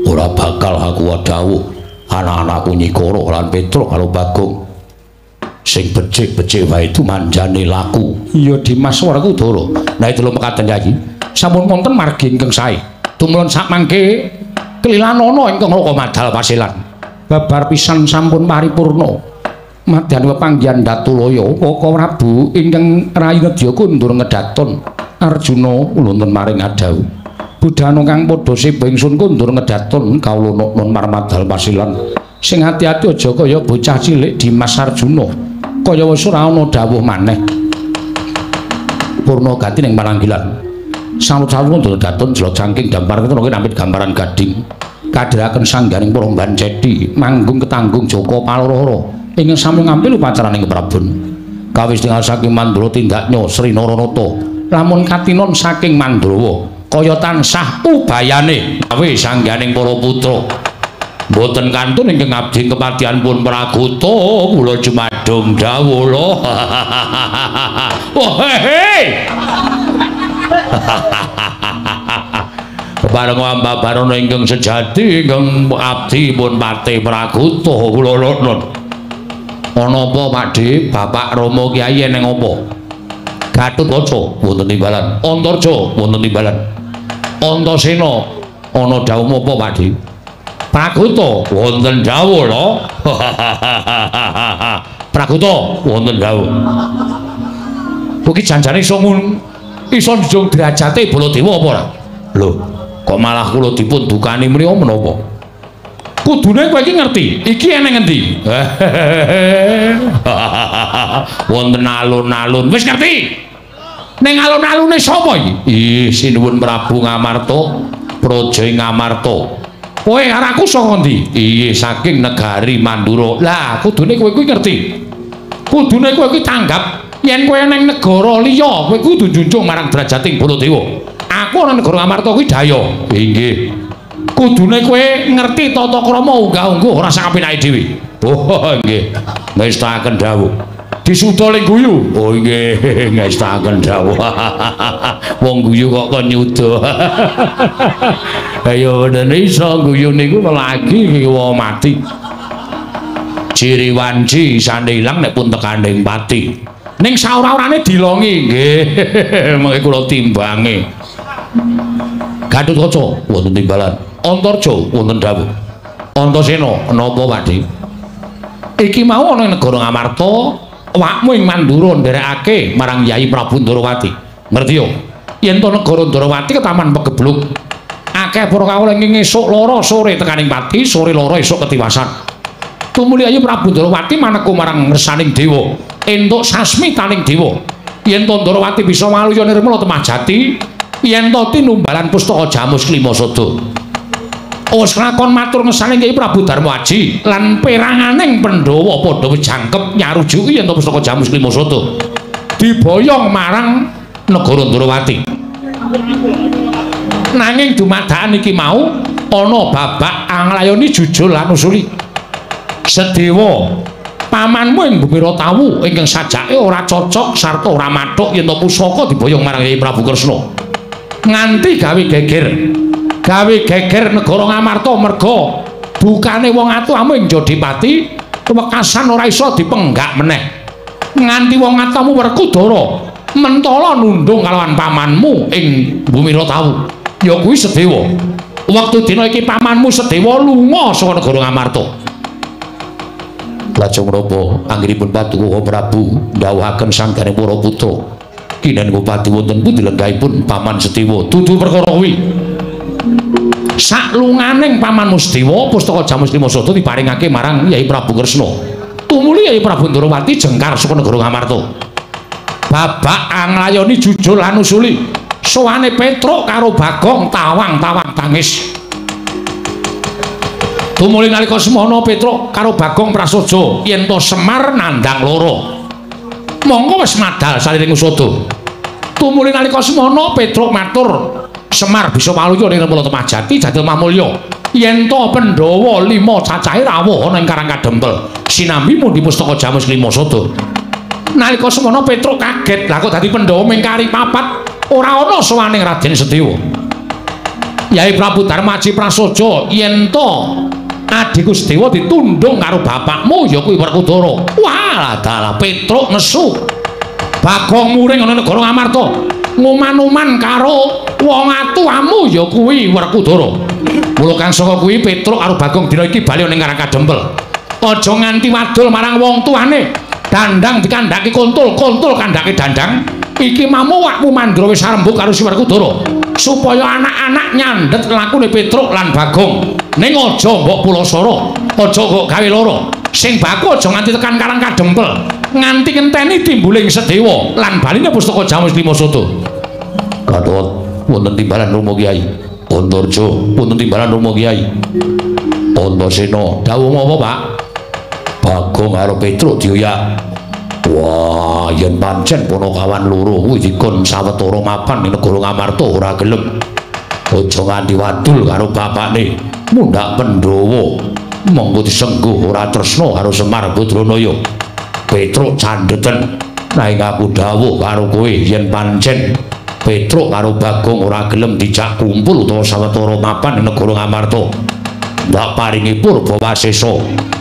Ora bakal aku dawuh anak-anakku nyikara lan Petruk karo Bagong. Sing becik-becik wae tumanjane laku.
Iya Dimas Werkudara. Nah itu lho mekaten Kyai. Sampun wonten margi ingkang sae. Tumrun sakmangke kelilanana ingkang Raka Madal Pasilan. Babar pisan sampun paripurna. Madyan pepanggihan Datulaya Koko Prabu ingkang rayi nedya kundur ngedaton Arjuna ulunten maring adhawuh. Budhana kang padha seba ingsun kundur ngedaton kawula nun marmadal pasilan. Sing ati-ati aja kaya bocah cilik Dimas Arjuna. Kaya wis ora ana dawuh maneh.
Purna gati ning pananggilan. Salut-salut kundur daton jelo cangking dampar ketara nampit gambaran gading.
Kadhiraken sangganing para bancedi manggung ketanggung Joko Paloro ingkang sampun ngampil upacaraning Prabon.
Kawis tinggal saking Mandura tindaknya Sri Naranata.
Lamun katinon saking Mandrawa kaya tansah ubayane
awe sangganing para putra. Mboten kantun ingkang abdi kepatihan pun praguta kula jumadung dawuh.
Oh he.
Bareng ambabarana ingkang sejati ingkang abdi pun pate praguta kula nun.
Ana apa Pakde? Bapak Rama Kyai eneng apa? Gatotkaca
wonten timbalan,
Antarja
wonten timbalan,
Antasena ana dawuh apa Pakde?
Pragoto wonten dawuh lho. Pragoto wonten dawuh. Kuwi janjane iso iso njunjung derajate Baladewa apa ora? Lho, kok malah kula dipun dukani mriya menapa? Kudune kowe iki ngerti, iki eneng ngendi? Wonten alun-alun. Wis ngerti? Ning alun-alune sapa iki? Ih, sinuwun Prabu Ngamarta, Praja Ngamarta. Kowe karo aku saka ngendi? Ih, saking negari Mandura. Lah, kudune kowe kuwi ngerti. Kudune kowe kuwi tanggap yen kowe ning negara liya, kowe kudu njunjung marang derajating Baladewa. Aku ana negara Ngamarta kuwi daya. Inggih. Kudune kowe ngerti tata krama unggah-ungguh ora sakapenake dhewe. Oh, nggih. Ngestakaken dawuh. Disuda ling guyu. Oh nggih, ngestakaken dawuh. Wong guyu kok kon nyuda. Ayo bener iso guyu niku lagi iki wong mati. Ciri wanci isane ilang nek pun tekaning pati. Ning saora-orane dilongi nggih. Mengke kula timbange. Gatotkaca wonten timbalan. Antarja wonten dawuh. Antasena napa Pakdhe? Iki mau ana ing negara Ngamarta, awakmu ing Mandura nderekake marang Yai Prabu Ndarawati. Ngerti yo? Yen to negara Ndarawati ketaman pegebluk. Akeh para kawula ing esuk loro sore tekaning pati, sore loro esuk ketiwasan. Tumuli Yai Prabu Ndarawati maneka marang ngersaning dewa, entuk sasmitaning dewa. Yen to Ndarawati bisa waluya nirmala temah jati, yen to tinumbalan pustaka Jamus Klima Sada. Wis lakon matur ngersane Kyai Prabu Darma Aji lan peranganing Pandhawa padha wis jangkep nyarujuki yen to pustaka Jamus Klima Sada diboyong marang negara Ndarawati. Nanging dumadakan iki mau ana babak anglayoni jujul lan usuli. Sedewa pamanmu ing Bumi Ratawu ingkang sajake ora cocok sarta ora mathuk yen to pusaka diboyong marang Kyai Prabu Kresna. Nganti gawe geger. Gawe geger negara Ngamarta merga dukane wong atuamu ing Jodipati wekasan ora iso dipenggak meneh. Nganti wong atuamu Werkudara mentala nundung kalawan pamanmu ing Bumi Ratawu. Ya kuwi Sedewa. Wektu dina iki pamanmu Sedewa lunga saka negara Ngamarta. Lajeng menapa anggenipun Paduka Prabu ndhawuhaken sanggane para putra. Kinen Bupati wonten pundi lenggahipun paman Sedewa? Dudu perkara kuwi. Saklunganing pamanmu Sedewa pustaka Jamus Klima Sada diparingake marang Yai Prabu Kresna. Tumuli Yai Prabu Ndarawati jengkar saka negara Ngamarta. Babak anglayoni jujul lan usuli. Sowane Petruk karo Bagong tawang-tawang tangis. Tumuli nalika semono Petruk karo Bagong prasaja yen to Semar nandhang loro. Mongko wis madal saliring usada. Tumuli nalika semono Petruk matur, Semar bisa waluya ning Nirmala Temah Jati jadil mamulya. Yen to Pandhawa 5 cacahe rawuh ana ing Karang Kadempel sinambi mundhi pustaka Jamus Klima Sada. Nalika semono Petruk kaget, lah kok dadi Pandhawa ming kari papat ora ana sowaning Raden Sedewa. Yai Prabu Darmaji prasaja yen to adhiku Sedewa ditundung karo bapakmu ya kuwi Werkudara. Wah, dalah Petruk nesu. Bagong muring ana negara Ngamarta, nguman-uman karo wong atuamu ya kuwi Werkudara. Mula kang saka kuwi Petruk karo Bagong dina iki bali ning Karang Kadempel. Aja nganti wadul marang wong tuane. Dandang dikandhaki kontul, kontul kandhake dandang. Iki mamu wakmu Mandura wis arembug karo si Werkudara supaya anak-anak nyandhet lakune Petruk lan Bagong. Ning aja mbok pulasara, aja kok gawe lara. Sing baku aja nganti tekan Karang Kadempel, nganti ngenteni timbuling Sedewa lan baline pustaka Jamus Klima Sada. Gatot wonten timbalan Rama Kyai. Antarja wonten timbalan Rama Kyai. Antasena dawuh apa, Pak? Bagong karo Petruk dioyak. Wah, yen pancen punakawan loro kuwi dikon sawetara mapan ning negara Ngamarta ora gelem. Aja nganti wadul karo bapakne. Mundhak Pandhawa monggo disengguh ora tresna karo Semar Badranaya. Petruk candheten. Nanging aku dawuh karo kowe yen pancen Petruk karo Bagong ora gelem dijak kumpul utawa sawetara mapan ning negara Ngamarta. Ndak paringi purba wasesa.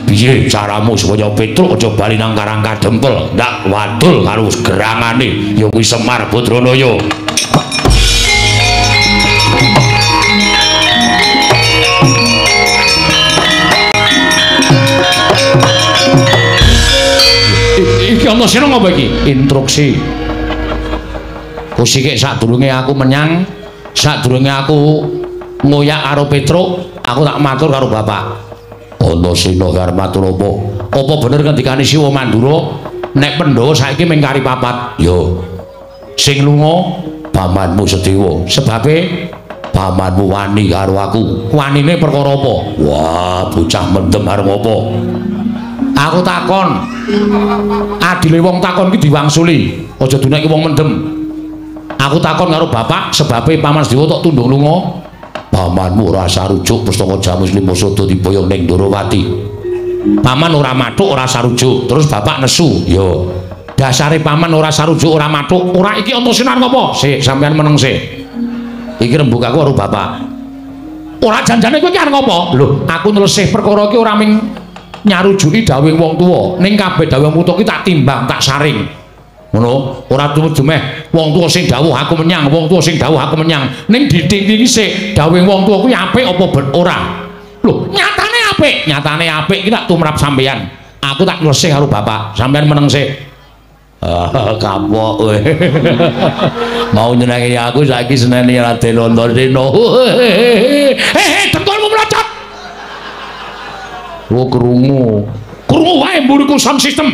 Piye caramu supaya Petruk aja bali nang Karang Kadempel, ndak wadul karo gerangane ya kuwi Semar Badranaya.
Antasena ngopo iki? Instruksi. Kusike sadurunge aku menyang, sadurunge aku ngoyak karo Petruk, aku tak matur karo bapak. Antasena arep matur apa? Apa bener ngendikane Siwa Mandura nek Pandhawa saiki mung kari papat? Yo. Sing lunga pamanmu Sedewa. Sebabe pamanmu wani karo aku. Wanine perkara apa? Wah, bocah mendem arep ngopo? Aku takon. Adile wong takon ki diwangsuli. Aja duneke wong mendem. Aku takon karo bapak sebabe paman Sedewa tok tundung lunga. Pamanmu ora sarujuk pustaka Jamus Lima Sada diboyong ning Ndorowati. Paman ora mathuk ora sarujuk. Terus bapak nesu. Yo. Dasare paman ora sarujuk ora mathuk. Ora iki Antasena ngopo? Sik, sampean meneng sik. Iki rembug aku karo bapak. Ora janjane kowe iki arep ngopo? Lho, aku nylesih perkara iki ora ming nyarujuki dawuhing wong tuwa, ning kabeh dawuh wong tuwa iki tak timbang, tak saring. Ngono, ora dumeh wong tuwa sing dawuh aku menyang, wong tuwa sing dawuh aku menyang. Ning ditingi sik dawuhing wong tuwa kuwi apik apa ora? Lho, nyatane apik, nyatane apik iki tak tumrap sampeyan. Aku tak nylesih karo bapak, sampeyan meneng sik. Kapok kowe. Mau nyenengi aku saiki seneni Raden Antasena. Dengkulmu mlocot. Wo krungu. Krungu wae mburiku sound system.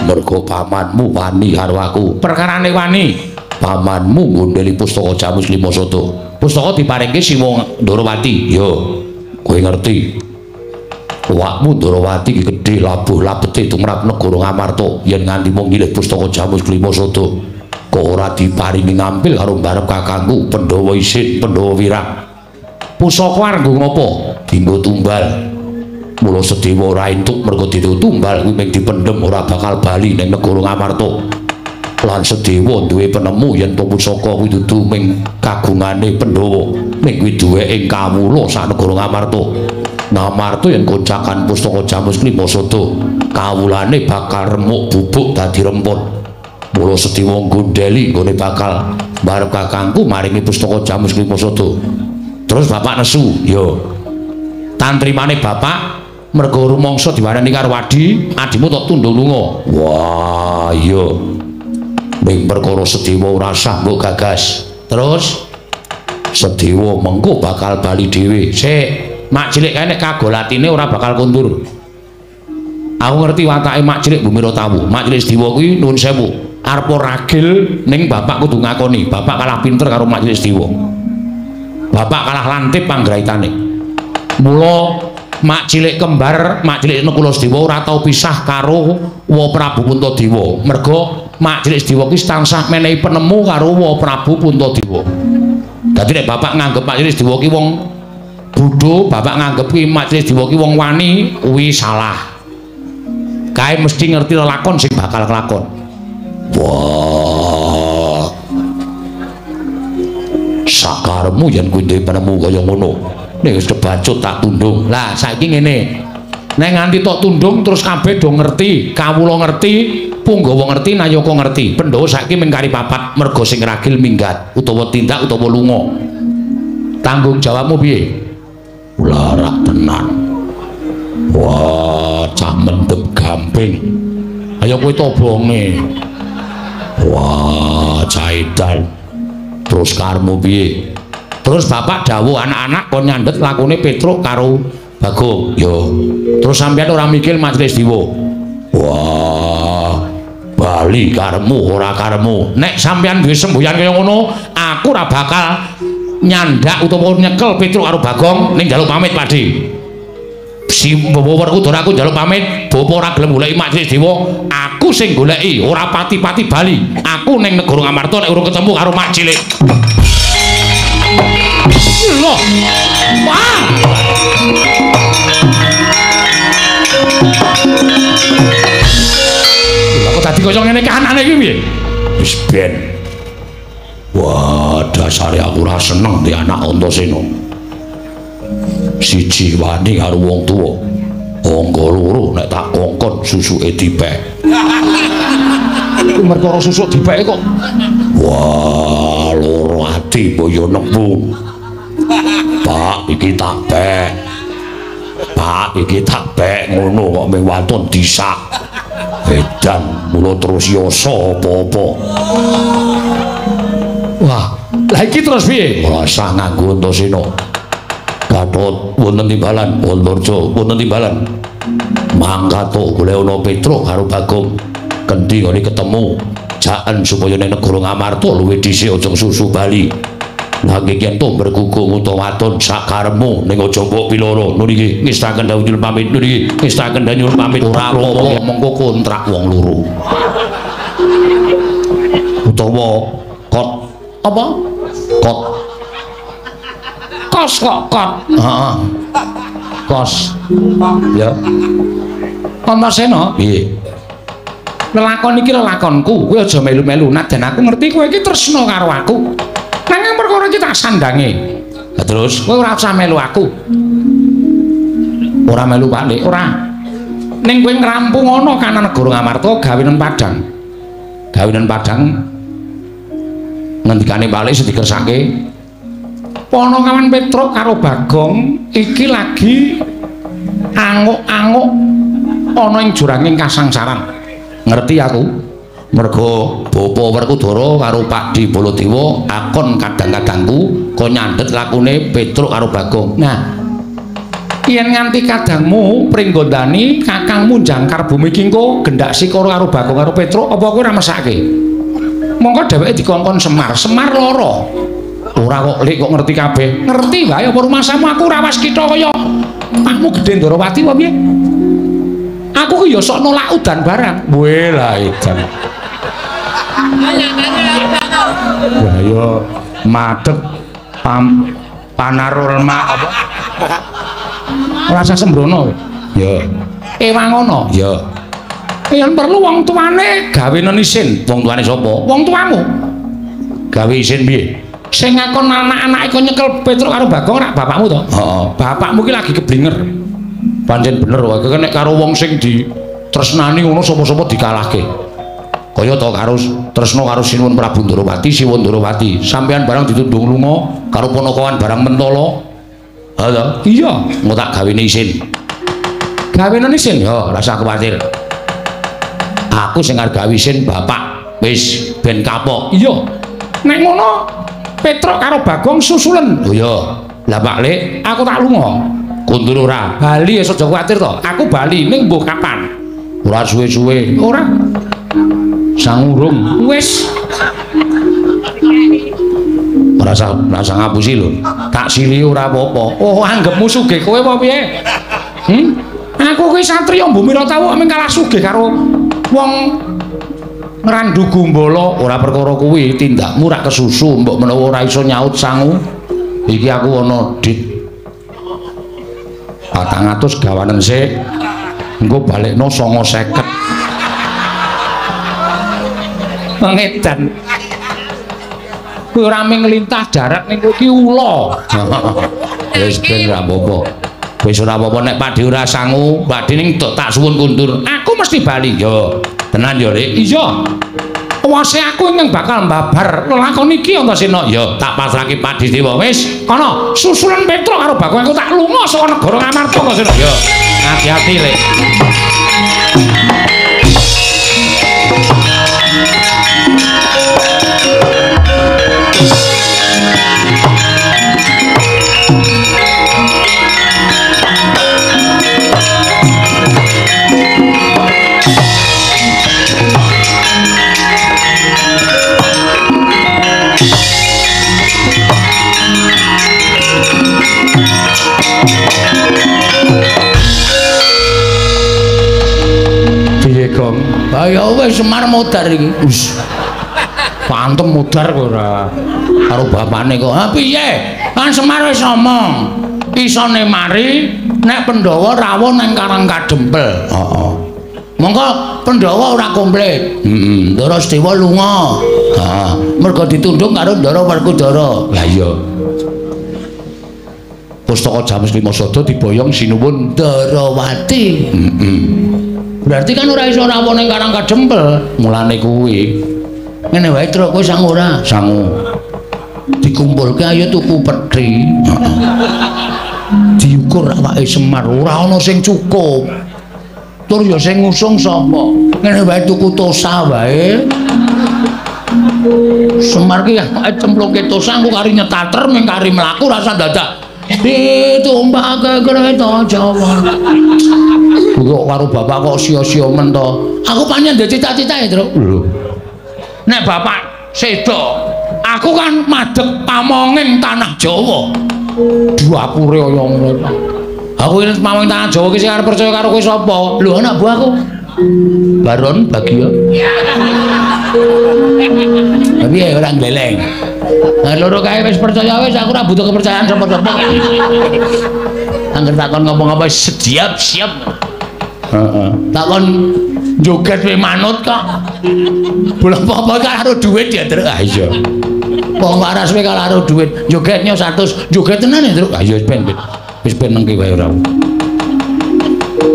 Mergo pamanmu wani karo aku. Perkarane wani. Pamanmu ngondeli pustaka Jamus Lima Sada. Pustaka diparingke Siwa Ndorowati. Yo, kowe ngerti. Awakmu Ndorowati iki gedhe labuh labete tumrap negara Ngamarta. Yen nganti mung nyilih pustaka Jamus Lima Sada, kok ora diparingi ngampil karo mbarep kakangku Pandhawa Isin, Pandhawa Wirang. Pusaka arep nggo ngopo? Dinggo tumbal. Mula Sedewa ora entuk mergo dinggo tumbal kuwi mung dipendhem ora bakal bali ning negara Ngamarta. Lan Sedewa duwe penemu yen to pusaka kuwi dudu mung kagungane Pandhawa, ning kuwi duweke kawula sak negara Ngamarta. Ngamarta yen goncakan pustaka Jamus Lima Sada, kawulane bakal remuk bubuk dadi rempon. Mula Sedewa nggondheli nggone bakal mbarep kakangku maringi pustaka Jamus Lima Sada. Terus bapak nesu, yo. Tantrimane bapak mergo rumangsa diwarani karo adi, adimu tok tundung lunga. Wah, iya. Ning perkara Sedewa ora sah mbok gagas. Terus Sedewa mengko bakal bali dhewe. Sik, mak cilik kae nek kagolatine ora bakal kondur. Aku ngerti watake mak cilik Bumira Tawu. Mak cilik Sedewa kuwi nuwun sewu, arep ragil ning bapak kudu ngakoni, bapak kalah pinter karo mak cilik Sedewa. Bapak kalah lantip panggraitane. Mula mak cilik kembar, mak cilik Nekula Sedewa ora tau pisah karo Wa Prabu Puntadewa. Mergo mak cilik Sedewa kuwi tansah menehi penemu karo Wa Prabu Puntadewa. Dadi nek bapak nganggep mak cilik Sedewa ki wong bodho, bapak nganggep kuwi mak cilik Sedewa ki wong wani, kuwi salah. Kae mesti ngerti lelakon sing bakal kelakon. Wah. Sakaremu yen kuwi duwe penemu kaya ngono. Nek wis kebacut tak tundung. Lah saiki ngene. Nek nganti tok tundung terus kabeh do ngerti, kawula ngerti, punggawa ngerti, nayaka ngerti. Pandhawa saiki mung kari papat mergo sing ragil minggat utawa tindak utawa lunga. Tanggung jawabmu piye? Larak tenan. Wah, cah mendem gamping. Ayo kowe tobonge. Wah, cah edan. Terus karmu piye? Terus bapak dawuh anak-anak kon nyandhet lakune Petruk karo Bagong. Yo. Terus sampean ora mikir Majelis Dewa. Wah, bali karemu ora karemu. Nek sampean duwe semboyan kaya ngono, aku ora bakal nyandak utawa nyekel Petruk karo Bagong ning njaluk pamit Pakde. Si Bawa Werkudara aku njaluk pamit, bapa ora gelem goleki Majelis Dewa, aku sing goleki, ora pati-pati bali. Aku ning negara Ngamarta nek urung ketemu karo mak cilik. Loh. Wah. Lha kok dadi kaya ngene kahanane iki piye? Wis ben. Wah, dasare aku ora seneng di anak Antasena. Siji wani karo wong tuwa. Angka loro nek tak kongkon susuke dipek. Merkara susuk dipeke kok. Wah, loro ati boyo nebu. Pak, iki tak pek. Pak,
Iki tak bek ngono kok ming waton disak. Edan mula terus yasa apa-apa. Wah, lah iki terus piye? Ora usah nganggo Antasena. Gatot wonten timbalan, Antarja wonten timbalan. Mangkato golek ana Petruk karo Bagong. Kendi ngene ketemu. Jaen supaya ning negara Ngamarta luwih dhisik aja susu bali. Lah nggih yen to bergugung utawa wadon sakarepmu ning aja mbok piloro. Nun iki ngestaken dawuh nyuwun pamit. Nun iki ngestaken dawuh nyuwun pamit. Ora apa-apa mengko kontrak wong loro. Utawa kot apa? Kot.
Kos kok kot.
Heeh. Kos. Ya.
Antasena?
Piye?
Lelakon iki lelakonku, kowe aja melu-melu. Najan aku ngerti kowe iki tresna karo aku. Nanging perkara iki tak sandange.
Lah terus
kowe ora usah melu aku.
Ora melu Pak Lik,
ora. Ning kowe ngrampung ana kana negara Ngamarta gawenen padhang.
Gawenen padhang ngendikane Pak Lik sing dikersake
Panakawan Petruk karo Bagong iki lagi anguk-anguk ana ing juranging kasangsaran.
Ngerti aku. Mergo Bapa Werkudara karo Pakdhe Baladewa akon kadang-kadangku kon nyandhet lakune Petruk karo Bagong.
Nah, yen nganti kadangmu pringgondani kakangmu jangkar bumi iki engko gendak sikara karo Bagong karo Petruk apa kowe ora mesake? Mongko dheweke dikongkon Semar, Semar lara.
Ora kok Lik kok ngerti kabeh.
Ngerti wae apa rumasamu aku ora waskita kaya pakmu gedhe Ndorowati apa piye? Aku ki ya sok nolak udan barang.
Weh lah edan. Wah ya madeg panarolma apa?
Ora usah sembrono.
Ya.
Ewangono.
Ya.
Yen perlu wong tuane
gawenen isin. Wong tuane sapa?
Wong tuamu.
Gawe isin piye?
Sing ngakon anak-anake kon nyekel Petruk karo Bagong rak bapakmu to?
Heeh.
Bapakmu ki lagi keblinger.
Pancen bener wae nek karo wong sing ditresnani ngono sapa-sapa dikalahke. Kaya to karo tresna karo Sinuwun Prabu Ndorowati, Siwun Ndorowati. Sampeyan barang ditundung lunga karo ponokowan barang mentala. Ha to?
Iya,
engko tak gawene isin.
Gawene isin?
Ya, rasa kuwatir. Aku sing arep gawe isin bapak. Wis ben kapok.
Iya. Nek ngono Petruk karo Bagong susulen.
Oh iya. Lah Pak Lik,
aku tak lunga.
Kundur ora?
Bali aja kuwatir to. Aku bali ning mbuh kapan?
Ora suwe-suwe.
Ora.
Sangurung.
Wis.
Ora usah ngapusi lho. Tak sili ora apa-apa.
Oh, anggepmu sugih kowe apa piye? Hmm? Aku kuwi satriya mbumi ora tau mung kalah sugih karo wong ngrandu gumbala.
Ora perkara kuwi, tindakmu rak kesusu mbok menawa ora iso nyaut sangu. Iki aku ana dit 400 gawanen sik. Engko balekno 950.
Mengedan. Kowe ora mung lintah darat ning kowe iki ula.
Wis ben ora apa-apa. Wis ora apa-apa nek Pakdhe ora sangu, Pakdhe ning tak suwun kundur.
Aku mesti bali.
Yo, tenan yo, Lik.
Iya. Wase aku ingkang bakal mbabar lelakon iki Antasena.
Yo, tak pasrahke Pakdhe Dewa. Wis,
kono susulan Petruk karo Bagong aku tak lunga saka negara Ngamarta Antasena.
Yo, hati-hati, Lik.
Piye, Gong?
Lah ya wis Semar modar iki. Wis.
Pantem modar kok ora.
Karo bapane kok. Ha piye? Kan Semar wis ngomong. Isone mari nek Pandhawa rawuh nang Karang Kadempel. Heeh. Monggo Pandhawa ora komplit. Heeh. Ndara Sedewa lunga. Heeh. Mergo ditundung karo Ndara Werkudara. Lah iya. Pustaka Jamus Lima Sada diboyong Sinuwun Ndarawati. Heeh. Berarti kan ora iso rawuh ning Karang Kadempel. Mulane kuwi. Ngene wae Truk, kowe sangu ora? Sangu. Dikumpulke ayo tuku peti. Diukur awake Semar ora ana sing cukup. Tur ya sing ngusung sapa? Ngene wae tuku tosa wae. Semar ki cemplungke tosa engko kari nyetater ming kari mlaku rasa dadak. Ditumpake kereta Jawa. Kok karo bapak kok sia-sia men to. Aku pancen ndek cita-cita ya, Truk. Lho. Nek bapak sedo, aku kan madhep pamonging tanah Jawa. Duapure kaya ngono. Aku ini pamonging tanah Jawa ki sing arep percaya karo kowe sapa? Lho anak buahku. Baron Bagio. Tapi ya ora gleleng. Nah loro kae wis percaya wis aku ora butuh kepercayaan sapa-sapa. Angger takon ngomong apa siap siap. Heeh. Takon joget we manut kok. Bola apa-apa karo duit ya, Truk. Ah iya. Wong waras we karo duit. Jogetnya 100, joget tenan ya, Truk. Ah iya ben. Wis ben nengke wae ora.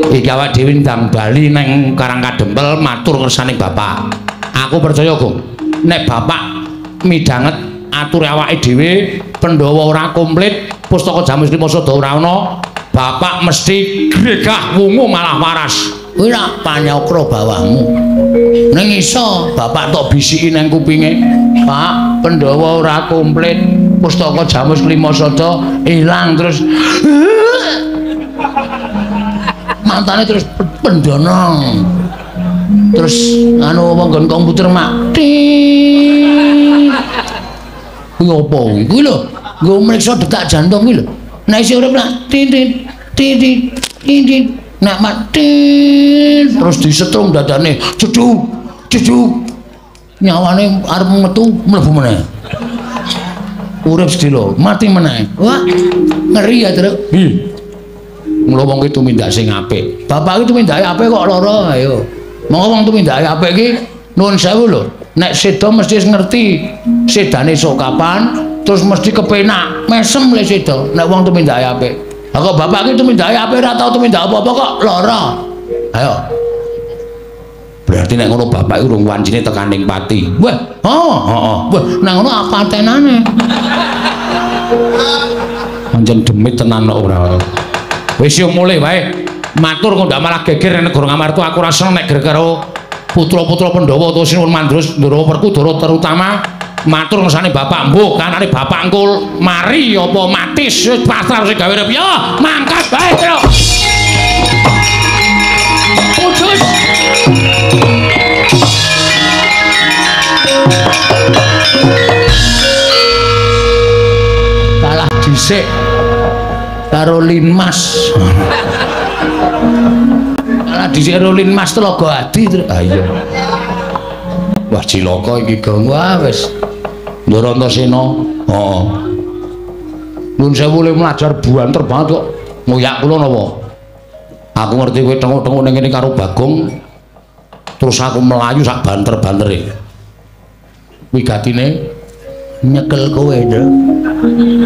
Iki awak dhewe ndang bali nang Karang Kadempel matur kersane bapak. Aku percaya, Gong. Nek bapak midhanget ature awake dhewe, Pandhawa ora komplit, pustaka Jamus Lima Sada ora ana, bapak mesti gregah wungu malah waras. Kuwi rak panyakra bawahmu. Ning iso bapak tok bisiki nang kupinge, Pak, Pandhawa ora komplit, pustaka Jamus Lima Sada ilang terus mantane terus pendonong. Terus anu apa nggon komputer mak. Kuwi apa? Kuwi lho, nggo mriksa detak jantung kuwi lho. Nek isih urip lak tin tin tin tin tin nek mati terus disetrum dadane jeduk jeduk nyawane arep metu mlebu meneh. Urip sedelo, mati meneh. Wah, ngeri ya, Truk. Hi. Mula wong ki tumindak sing apik. Bapak ki tumindake apik kok lara, ayo. Monggo wong tumindake apik ki nuwun sewu lho. Nek seda mesti ngerti sedane sok kapan, terus mesti kepenak, mesem le seda nek wong tumindake apik. Lah kok bapak ki tumindake apik ora tau tumindak apa-apa kok lara. Ayo. Berarti nek ngono bapak urung wancine tekan ning pati. Wah, oh, heeh. Wah, nek ngono apa tenane? Pancen demit tenan kok ora. Wis yo mulih wae. Matur kok ndak malah geger ning negara Ngamarta aku ora seneng nek geger karo putra-putra Pandhawa utawa Sinuwun Mandura Ndara Werkudara terutama matur ngersane bapak mbuh kanane bapak engko mari apa matis wis pasrah sing gawe urip yo mangkat bae Truk. Kudus. Kalah dhisik karo Linmas. Kalah dhisik karo Linmas Telaga Adi. Ah iya. Wah cilaka iki Gong. Wah wis. Ndara Antasena. Heeh. Nuwun sewu le mlajar buanter banget kok. Ngoyak kula napa? Aku ngerti kowe thenguk-thenguk ning kene karo Bagong. Terus aku melayu sak banter-bantere. Wigatine nyekel kowe, Nduk.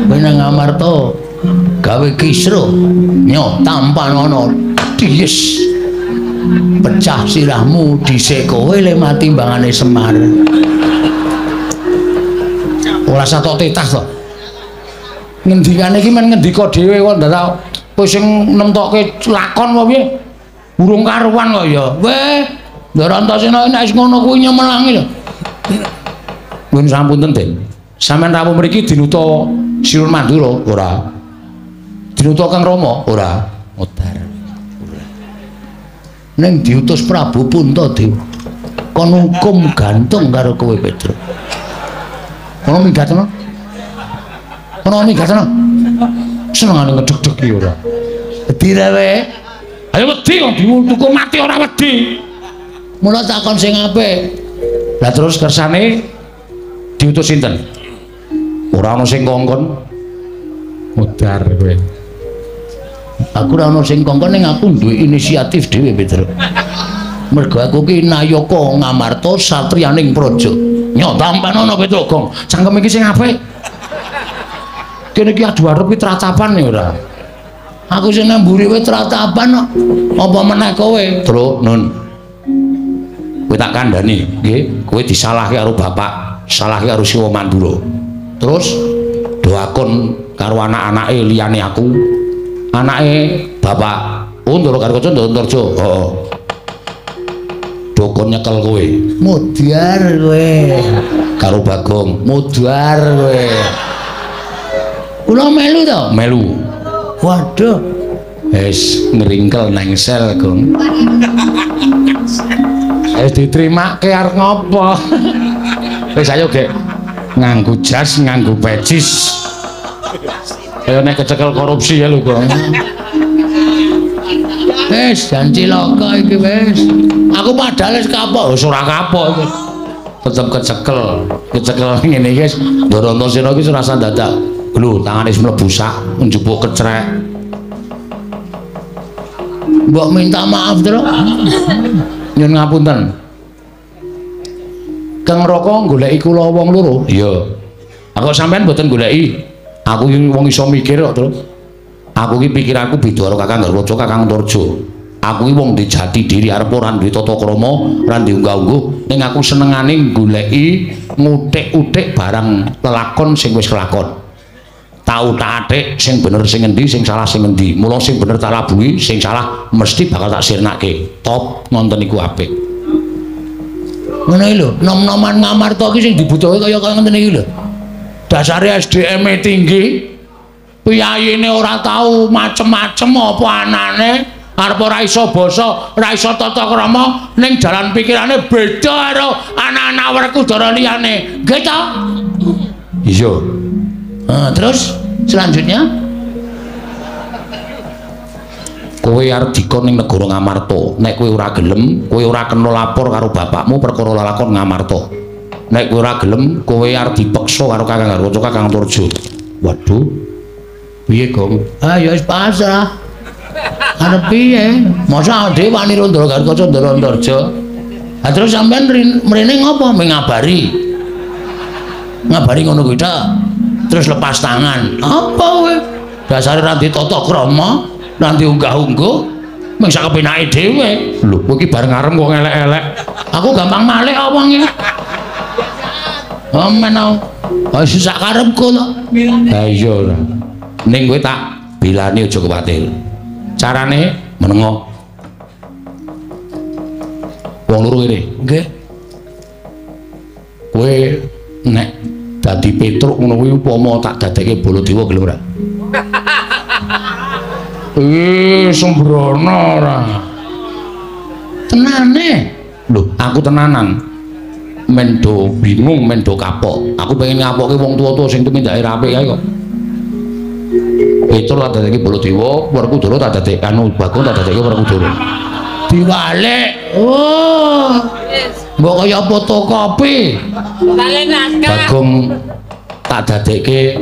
Kowe nang Ngamarta gawe kisruh. Nyo tampan ana dies. Pecah sirahmu dhisik kowe le mati timbangane Semar. Ora satok titah to. Ngendikane iki men ngendika dhewe kok ndak kowe sing nemtokke lakon apa piye? Urung karuan kok ya. Weh, Ndara Antasena nek wis ngono kuwi nyemelangi lho. Nuwun sampunten, Den. Sampeyan rawuh mriki dinuta Sinuwun Mandura ora? Dinuta Kang Rama ora? Modar. Ora. Ning diutus Prabu Puntadewa. Kon hukum gantung karo kowe, Petruk. Kono minggat ana? Kono minggat ana? Senengane ngedeg-deg iki ora. Wedi ra kowe? Ayo wedi kok dihukum mati ora wedi. Mula takon sing apik. Lah terus kersane diutus sinten? Ora ana sing kongkon. Modar kowe. Aku ora ana sing kongkon ning aku duwe inisiatif dhewe, Petruk. Mergo aku ki nayaka Ngamarta satriyaning praja. Nyo tampan ana Petruk, Gong. Cangkem iki sing apik. Kene iki adu arep ki tratapan ya ora. Aku sing nang mburi kowe tratapan kok. Apa meneh kowe? Truk, Nun. Kowe tak kandhani, nggih. Kowe disalahke karo bapak, salahke karo Siwa Mandura. Terus doakon karo anak-anake liyane aku.
Anake bapak Ndara Gatotkaca Ndara Antarja. Heeh. Dukun nyekel kowe.
Mudhar kowe.
Karo Bagong, mudhar kowe.
Kula melu to?
Melu.
Waduh.
Wis ngringkel nang sel, Gong. Wis ditrimake arep ngopo? Wis ayo gek nganggo jas, nganggo pecis. Kaya nek kecekel korupsi ya lho, Gong.
Wis jan cilaka iki wis.
Aku padahal wis kapok, wis ora kapok iki. Tetep kecekel, kecekel ngene iki wis Ndara Antasena iki ora usah dadak. Lho, tangane wis mlebu sak, njupuk kecrek.
Mbok minta maaf, Tru.
Nyun ngapunten. Kang Raka goleki kula wong loro. Iya. Aku sampean mboten goleki. Aku iki wong iso mikir kok, Tru. Aku iki pikiranku beda karo Kakang Garwaca, Kakang Antarja. Aku iki wong di jati diri arep ora duwe tata krama, ora duwe unggah-ungguh, ning aku senengane goleki ngutik-utik barang lelakon sing wis kelakon. Tau tak atik sing bener sing endi, sing salah sing endi. Mula sing bener tak labuhi, sing salah mesti bakal tak sirnake. Top ngonten iku apik.
Ngono iki lho, nom-noman Ngamarta iki sing dibutuhke kaya kaya ngene iki lho.
Dasare SDM-e tinggi, piyayine ora tau macem-macem apa anane, arep ora iso basa, ora iso tata krama, ning jalan pikirane beda karo anak-anak Werkudara liyane.
Nggih ta?
Iya.
Terus selanjutnya
kowe arep dikon ning negara Ngamarta. Nek kowe ora gelem, kowe ora kena lapor karo bapakmu perkara lelakon Ngamarta. Nek kowe ora gelem, kowe arep dipeksa karo Kakang Garwaca, Kakang Antarja. Waduh. Piye, Gong?
Ah ya wis pasrah. Arep piye? Masa dhewe wani karo Ndara Gatotkaca Ndara Antarja. Ha terus sampean mrene ngopo? Mengabari. Ngabari ngono kuwi ta. Terus lepas tangan. Apa kowe?
Dasare ra ndek tata krama, ra ndek unggah-ungguh, mung sak kepenake dhewe. Lho, kowe iki bareng arem kok ngelek-elek.
Aku gampang malik apa wong iki? Omen aku. Wis sak karepku to.
Ha iya ora. Ning kowe tak bilani aja kuwatir. Carane menengo. Wong loro kene.
Nggih.
Kowe nek dadi Petruk ngono kuwi upama tak dadekke Baladewa gelem ora? Sembrono ora.
Tenane.
Lho, aku tenanan. Men do bingung, men do kapok. Aku pengen ngapokke wong tuwa-tuwa sing tumindake ra apik kae kok. Petruk tak dadekke Baladewa, Werkudara tak dadekke anu Bagong tak dadekke Werkudara.
Diwalik. Oh. Mbok kaya fotokopi.
Bagong tak dadekke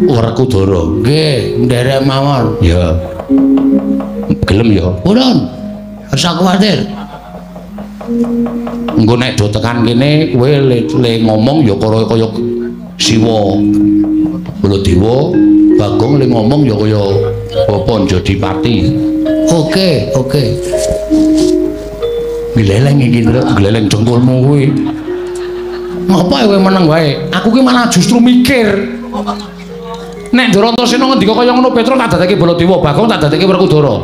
Werkudara.
Nggih, nderek mawon.
Ya. Gelem ya.
Purun. Ora kuwatir.
Engko nek do tekan kene kowe le ngomong ya kaya kaya Siwa Baladewa, Bagong le ngomong ya kaya Bapak Njodipati.
Oke, oke.
Gleleng iki, Nduk, gleleng dengkulmu kuwi. Ngopo kowe meneng wae? Aku ki malah justru mikir. Nek Ndara Antasena ngendika kaya ngono, Petruk tak dadekke Baladewa, Bagong tak dadekke Werkudara.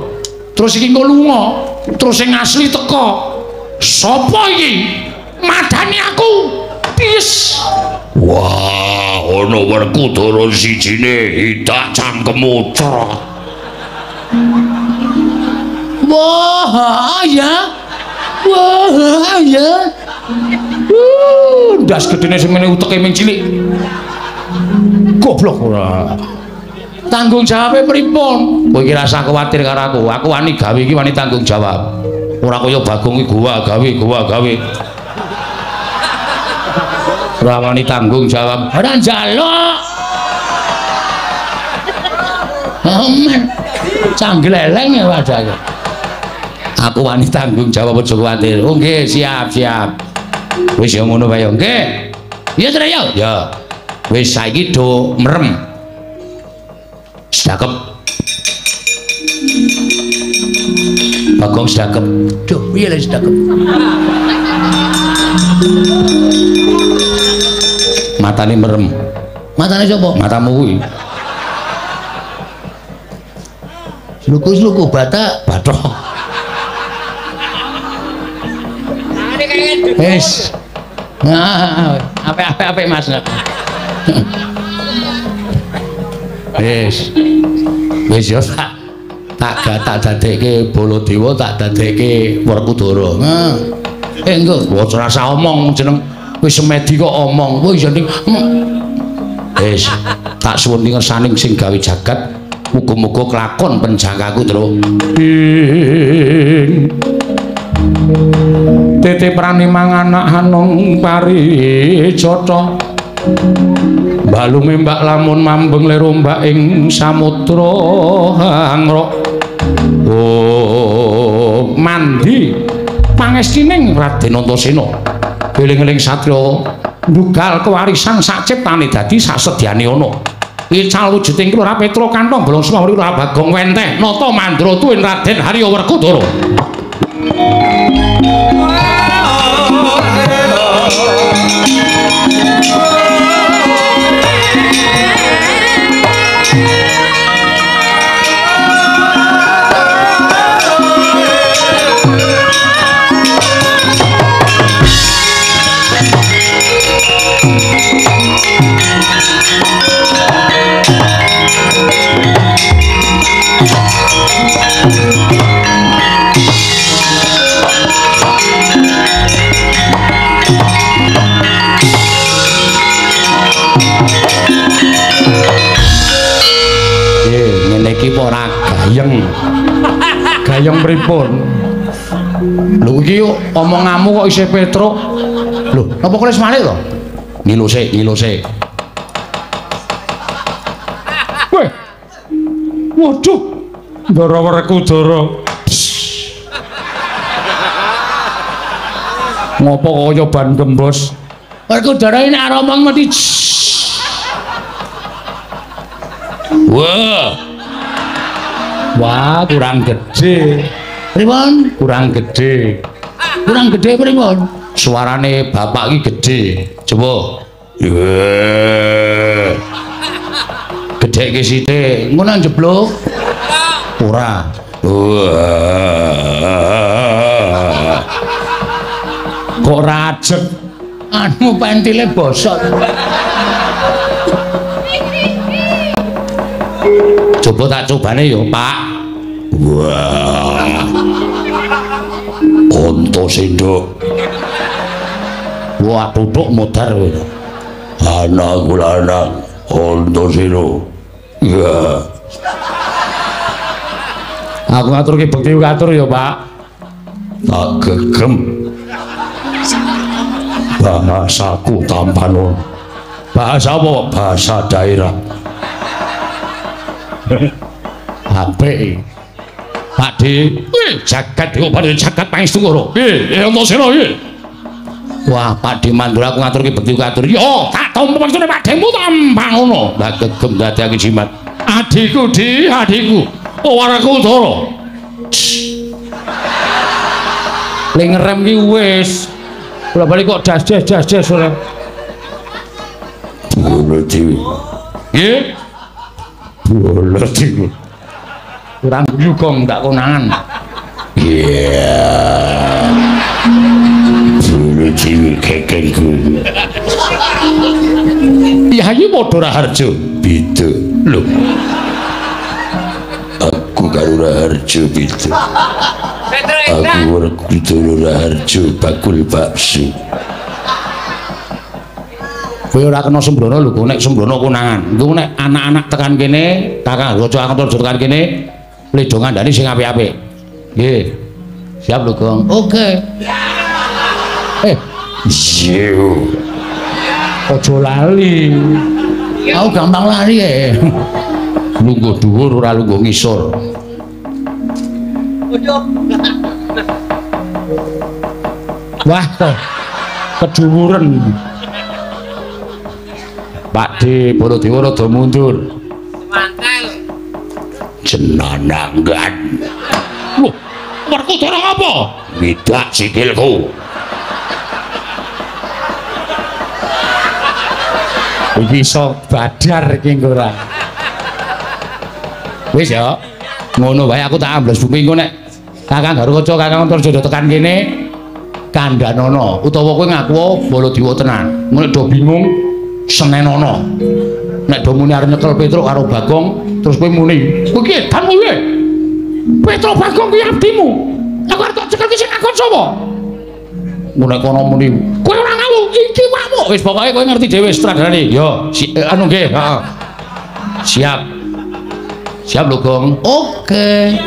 Terus iki engko lunga, terus sing asli teka. Sopo iki? Madani aku. Pies. Wah, ana Werkudara sijine hidak cangkemmu crot.
Wah, ya. Wah, ya.
Ndas gedene semene uteke ming cilik. Goblok ora. Tanggung jawabe pripun? Kowe iki rasa kuwatir karo aku. Aku wani gawe iki wani tanggung jawab. Ora kaya Bagong iki gua gawe, gua gawe. Ora wani tanggung jawab.
Ora njaluk. Amen.
Canggleleng ya wadahe. Aku wani tanggung jawab aja kuwatir. Oh nggih, siap, siap. Wis ya ngono wae ya. Nggih. Iya, Tru ya. Ya. Wis saiki do merem. Sedakep. Bagong sedakep.
Duh, piye lho sedakep?
Matane merem.
Matane sapa?
Matamu kuwi.
Sluku-sluku batak bathok. Wis. Nah, apik-apik Mas. Wis. Wis yo tak dadekke Baladewa, tak dadekke Werkudara. Heeh. Engko ora usah omong jeneng wis semedi kok omong. Wis jeneng wis tak suwun ngersaning sing gawe jagat muga-muga kelakon penjangkaku Tru. Ing tete prani manganak hanung parijata balume mbak lamun mambeng lerombak ing samudra hangrok. Oh mandi pangestining Raden Antasena eling-eling satriya ndugal kewarisan saciptane dadi sasedyane ana ical wujuding Kelurahan Petra kantong bolong Semawuri Lurah Bagong Wenteh nata mandra tuwin Raden Harya Werkudara. Iki ora gayeng. Gayeng pripun? Lho iki omonganmu kok isih Petruk. Lho, napa kok wis malik to? Ngilo sik, ngilo sik.
Weh. Waduh. Ndara Werkudara. Ngopo kaya ban gembos?
Werkudara iki nek arep omong mesti. Wah.
Wah, kurang gede.
Pripun?
Kurang gede.
Kurang gede pripun?
Suarane bapak iki gede. Coba. Gedhekke sithik.
Ngono njeblok.
Ora. Kok rajek?
Anu pentile bosok.
Coba tak cobane yo, Pak. Wah. Antasena. Wah, tutuk modar kowe. Anakku lanang Antasena. Ya. Aku ngaturke bekti katur ya, Pak. Tak gegem. Bahasaku tampan. Bahasa apa? Bahasa daerah.
Apik.
Pak D, jagat dewa jagat pangestu karo. Piye, Antasena iki? Wah, Pak D Mandura aku ngaturke bekti katur. Yo, tak tampa pangestune Pak Demu tambah ngono. Lah gegem dadekake jimat. Adikku, Di, adikku. Oh, Werkudara.
Le ngerem ki wis. Bola bali kok das-das das-das ora.
Baladewa. Nggih. Baladewa.
Kurang guyu gong tak konangan.
Iya. Baladewa kekengku. Yayi padha Raharjo. Beda. Lho. Aku karo Raharjo beda. Aku Werkudara Raharjo bakul bakso.
Kowe ora kena sembrono lho, nek sembrono konangan. Engko nek anak-anak tekan kene, Kakang Raja Antarja tekan kene, ledo ngandani sing apik-apik. Nggih. Siap lho, Gong. Oke.
Yo.
Aja lali. Aku gampang lali e.
Lungguh dhuwur ora lungguh ngisor.
Wah, kedhuwuren.
Pak D Baladewa rada mundur.
Mantel.
Jenananggan. Loh, Werkudara apa? Ngidak sikilku.
Iki iso badar iki engko ora. Wis ya. Ngono wae aku tak ambles bumi engko nek Kakang Garukaca, Kakang Antarja tekan kene kandhanono utawa kowe ngaku Baladewa tenan. Nek do bingung senenono. Nek do muni arep nyekel Petruk karo Bagong terus kowe muni, "Kowe iki edan kowe." Petruk Bagong kuwi abdimu. Aku arep tak cekel ki sing ngakon sapa? Nek kono muni, "Kowe ora ngawu, iki wamu." Wis pokoke kowe ngerti dhewe sutradarane. Yo, anu nggih, heeh. Siap. Siap lho, Gong. Oke.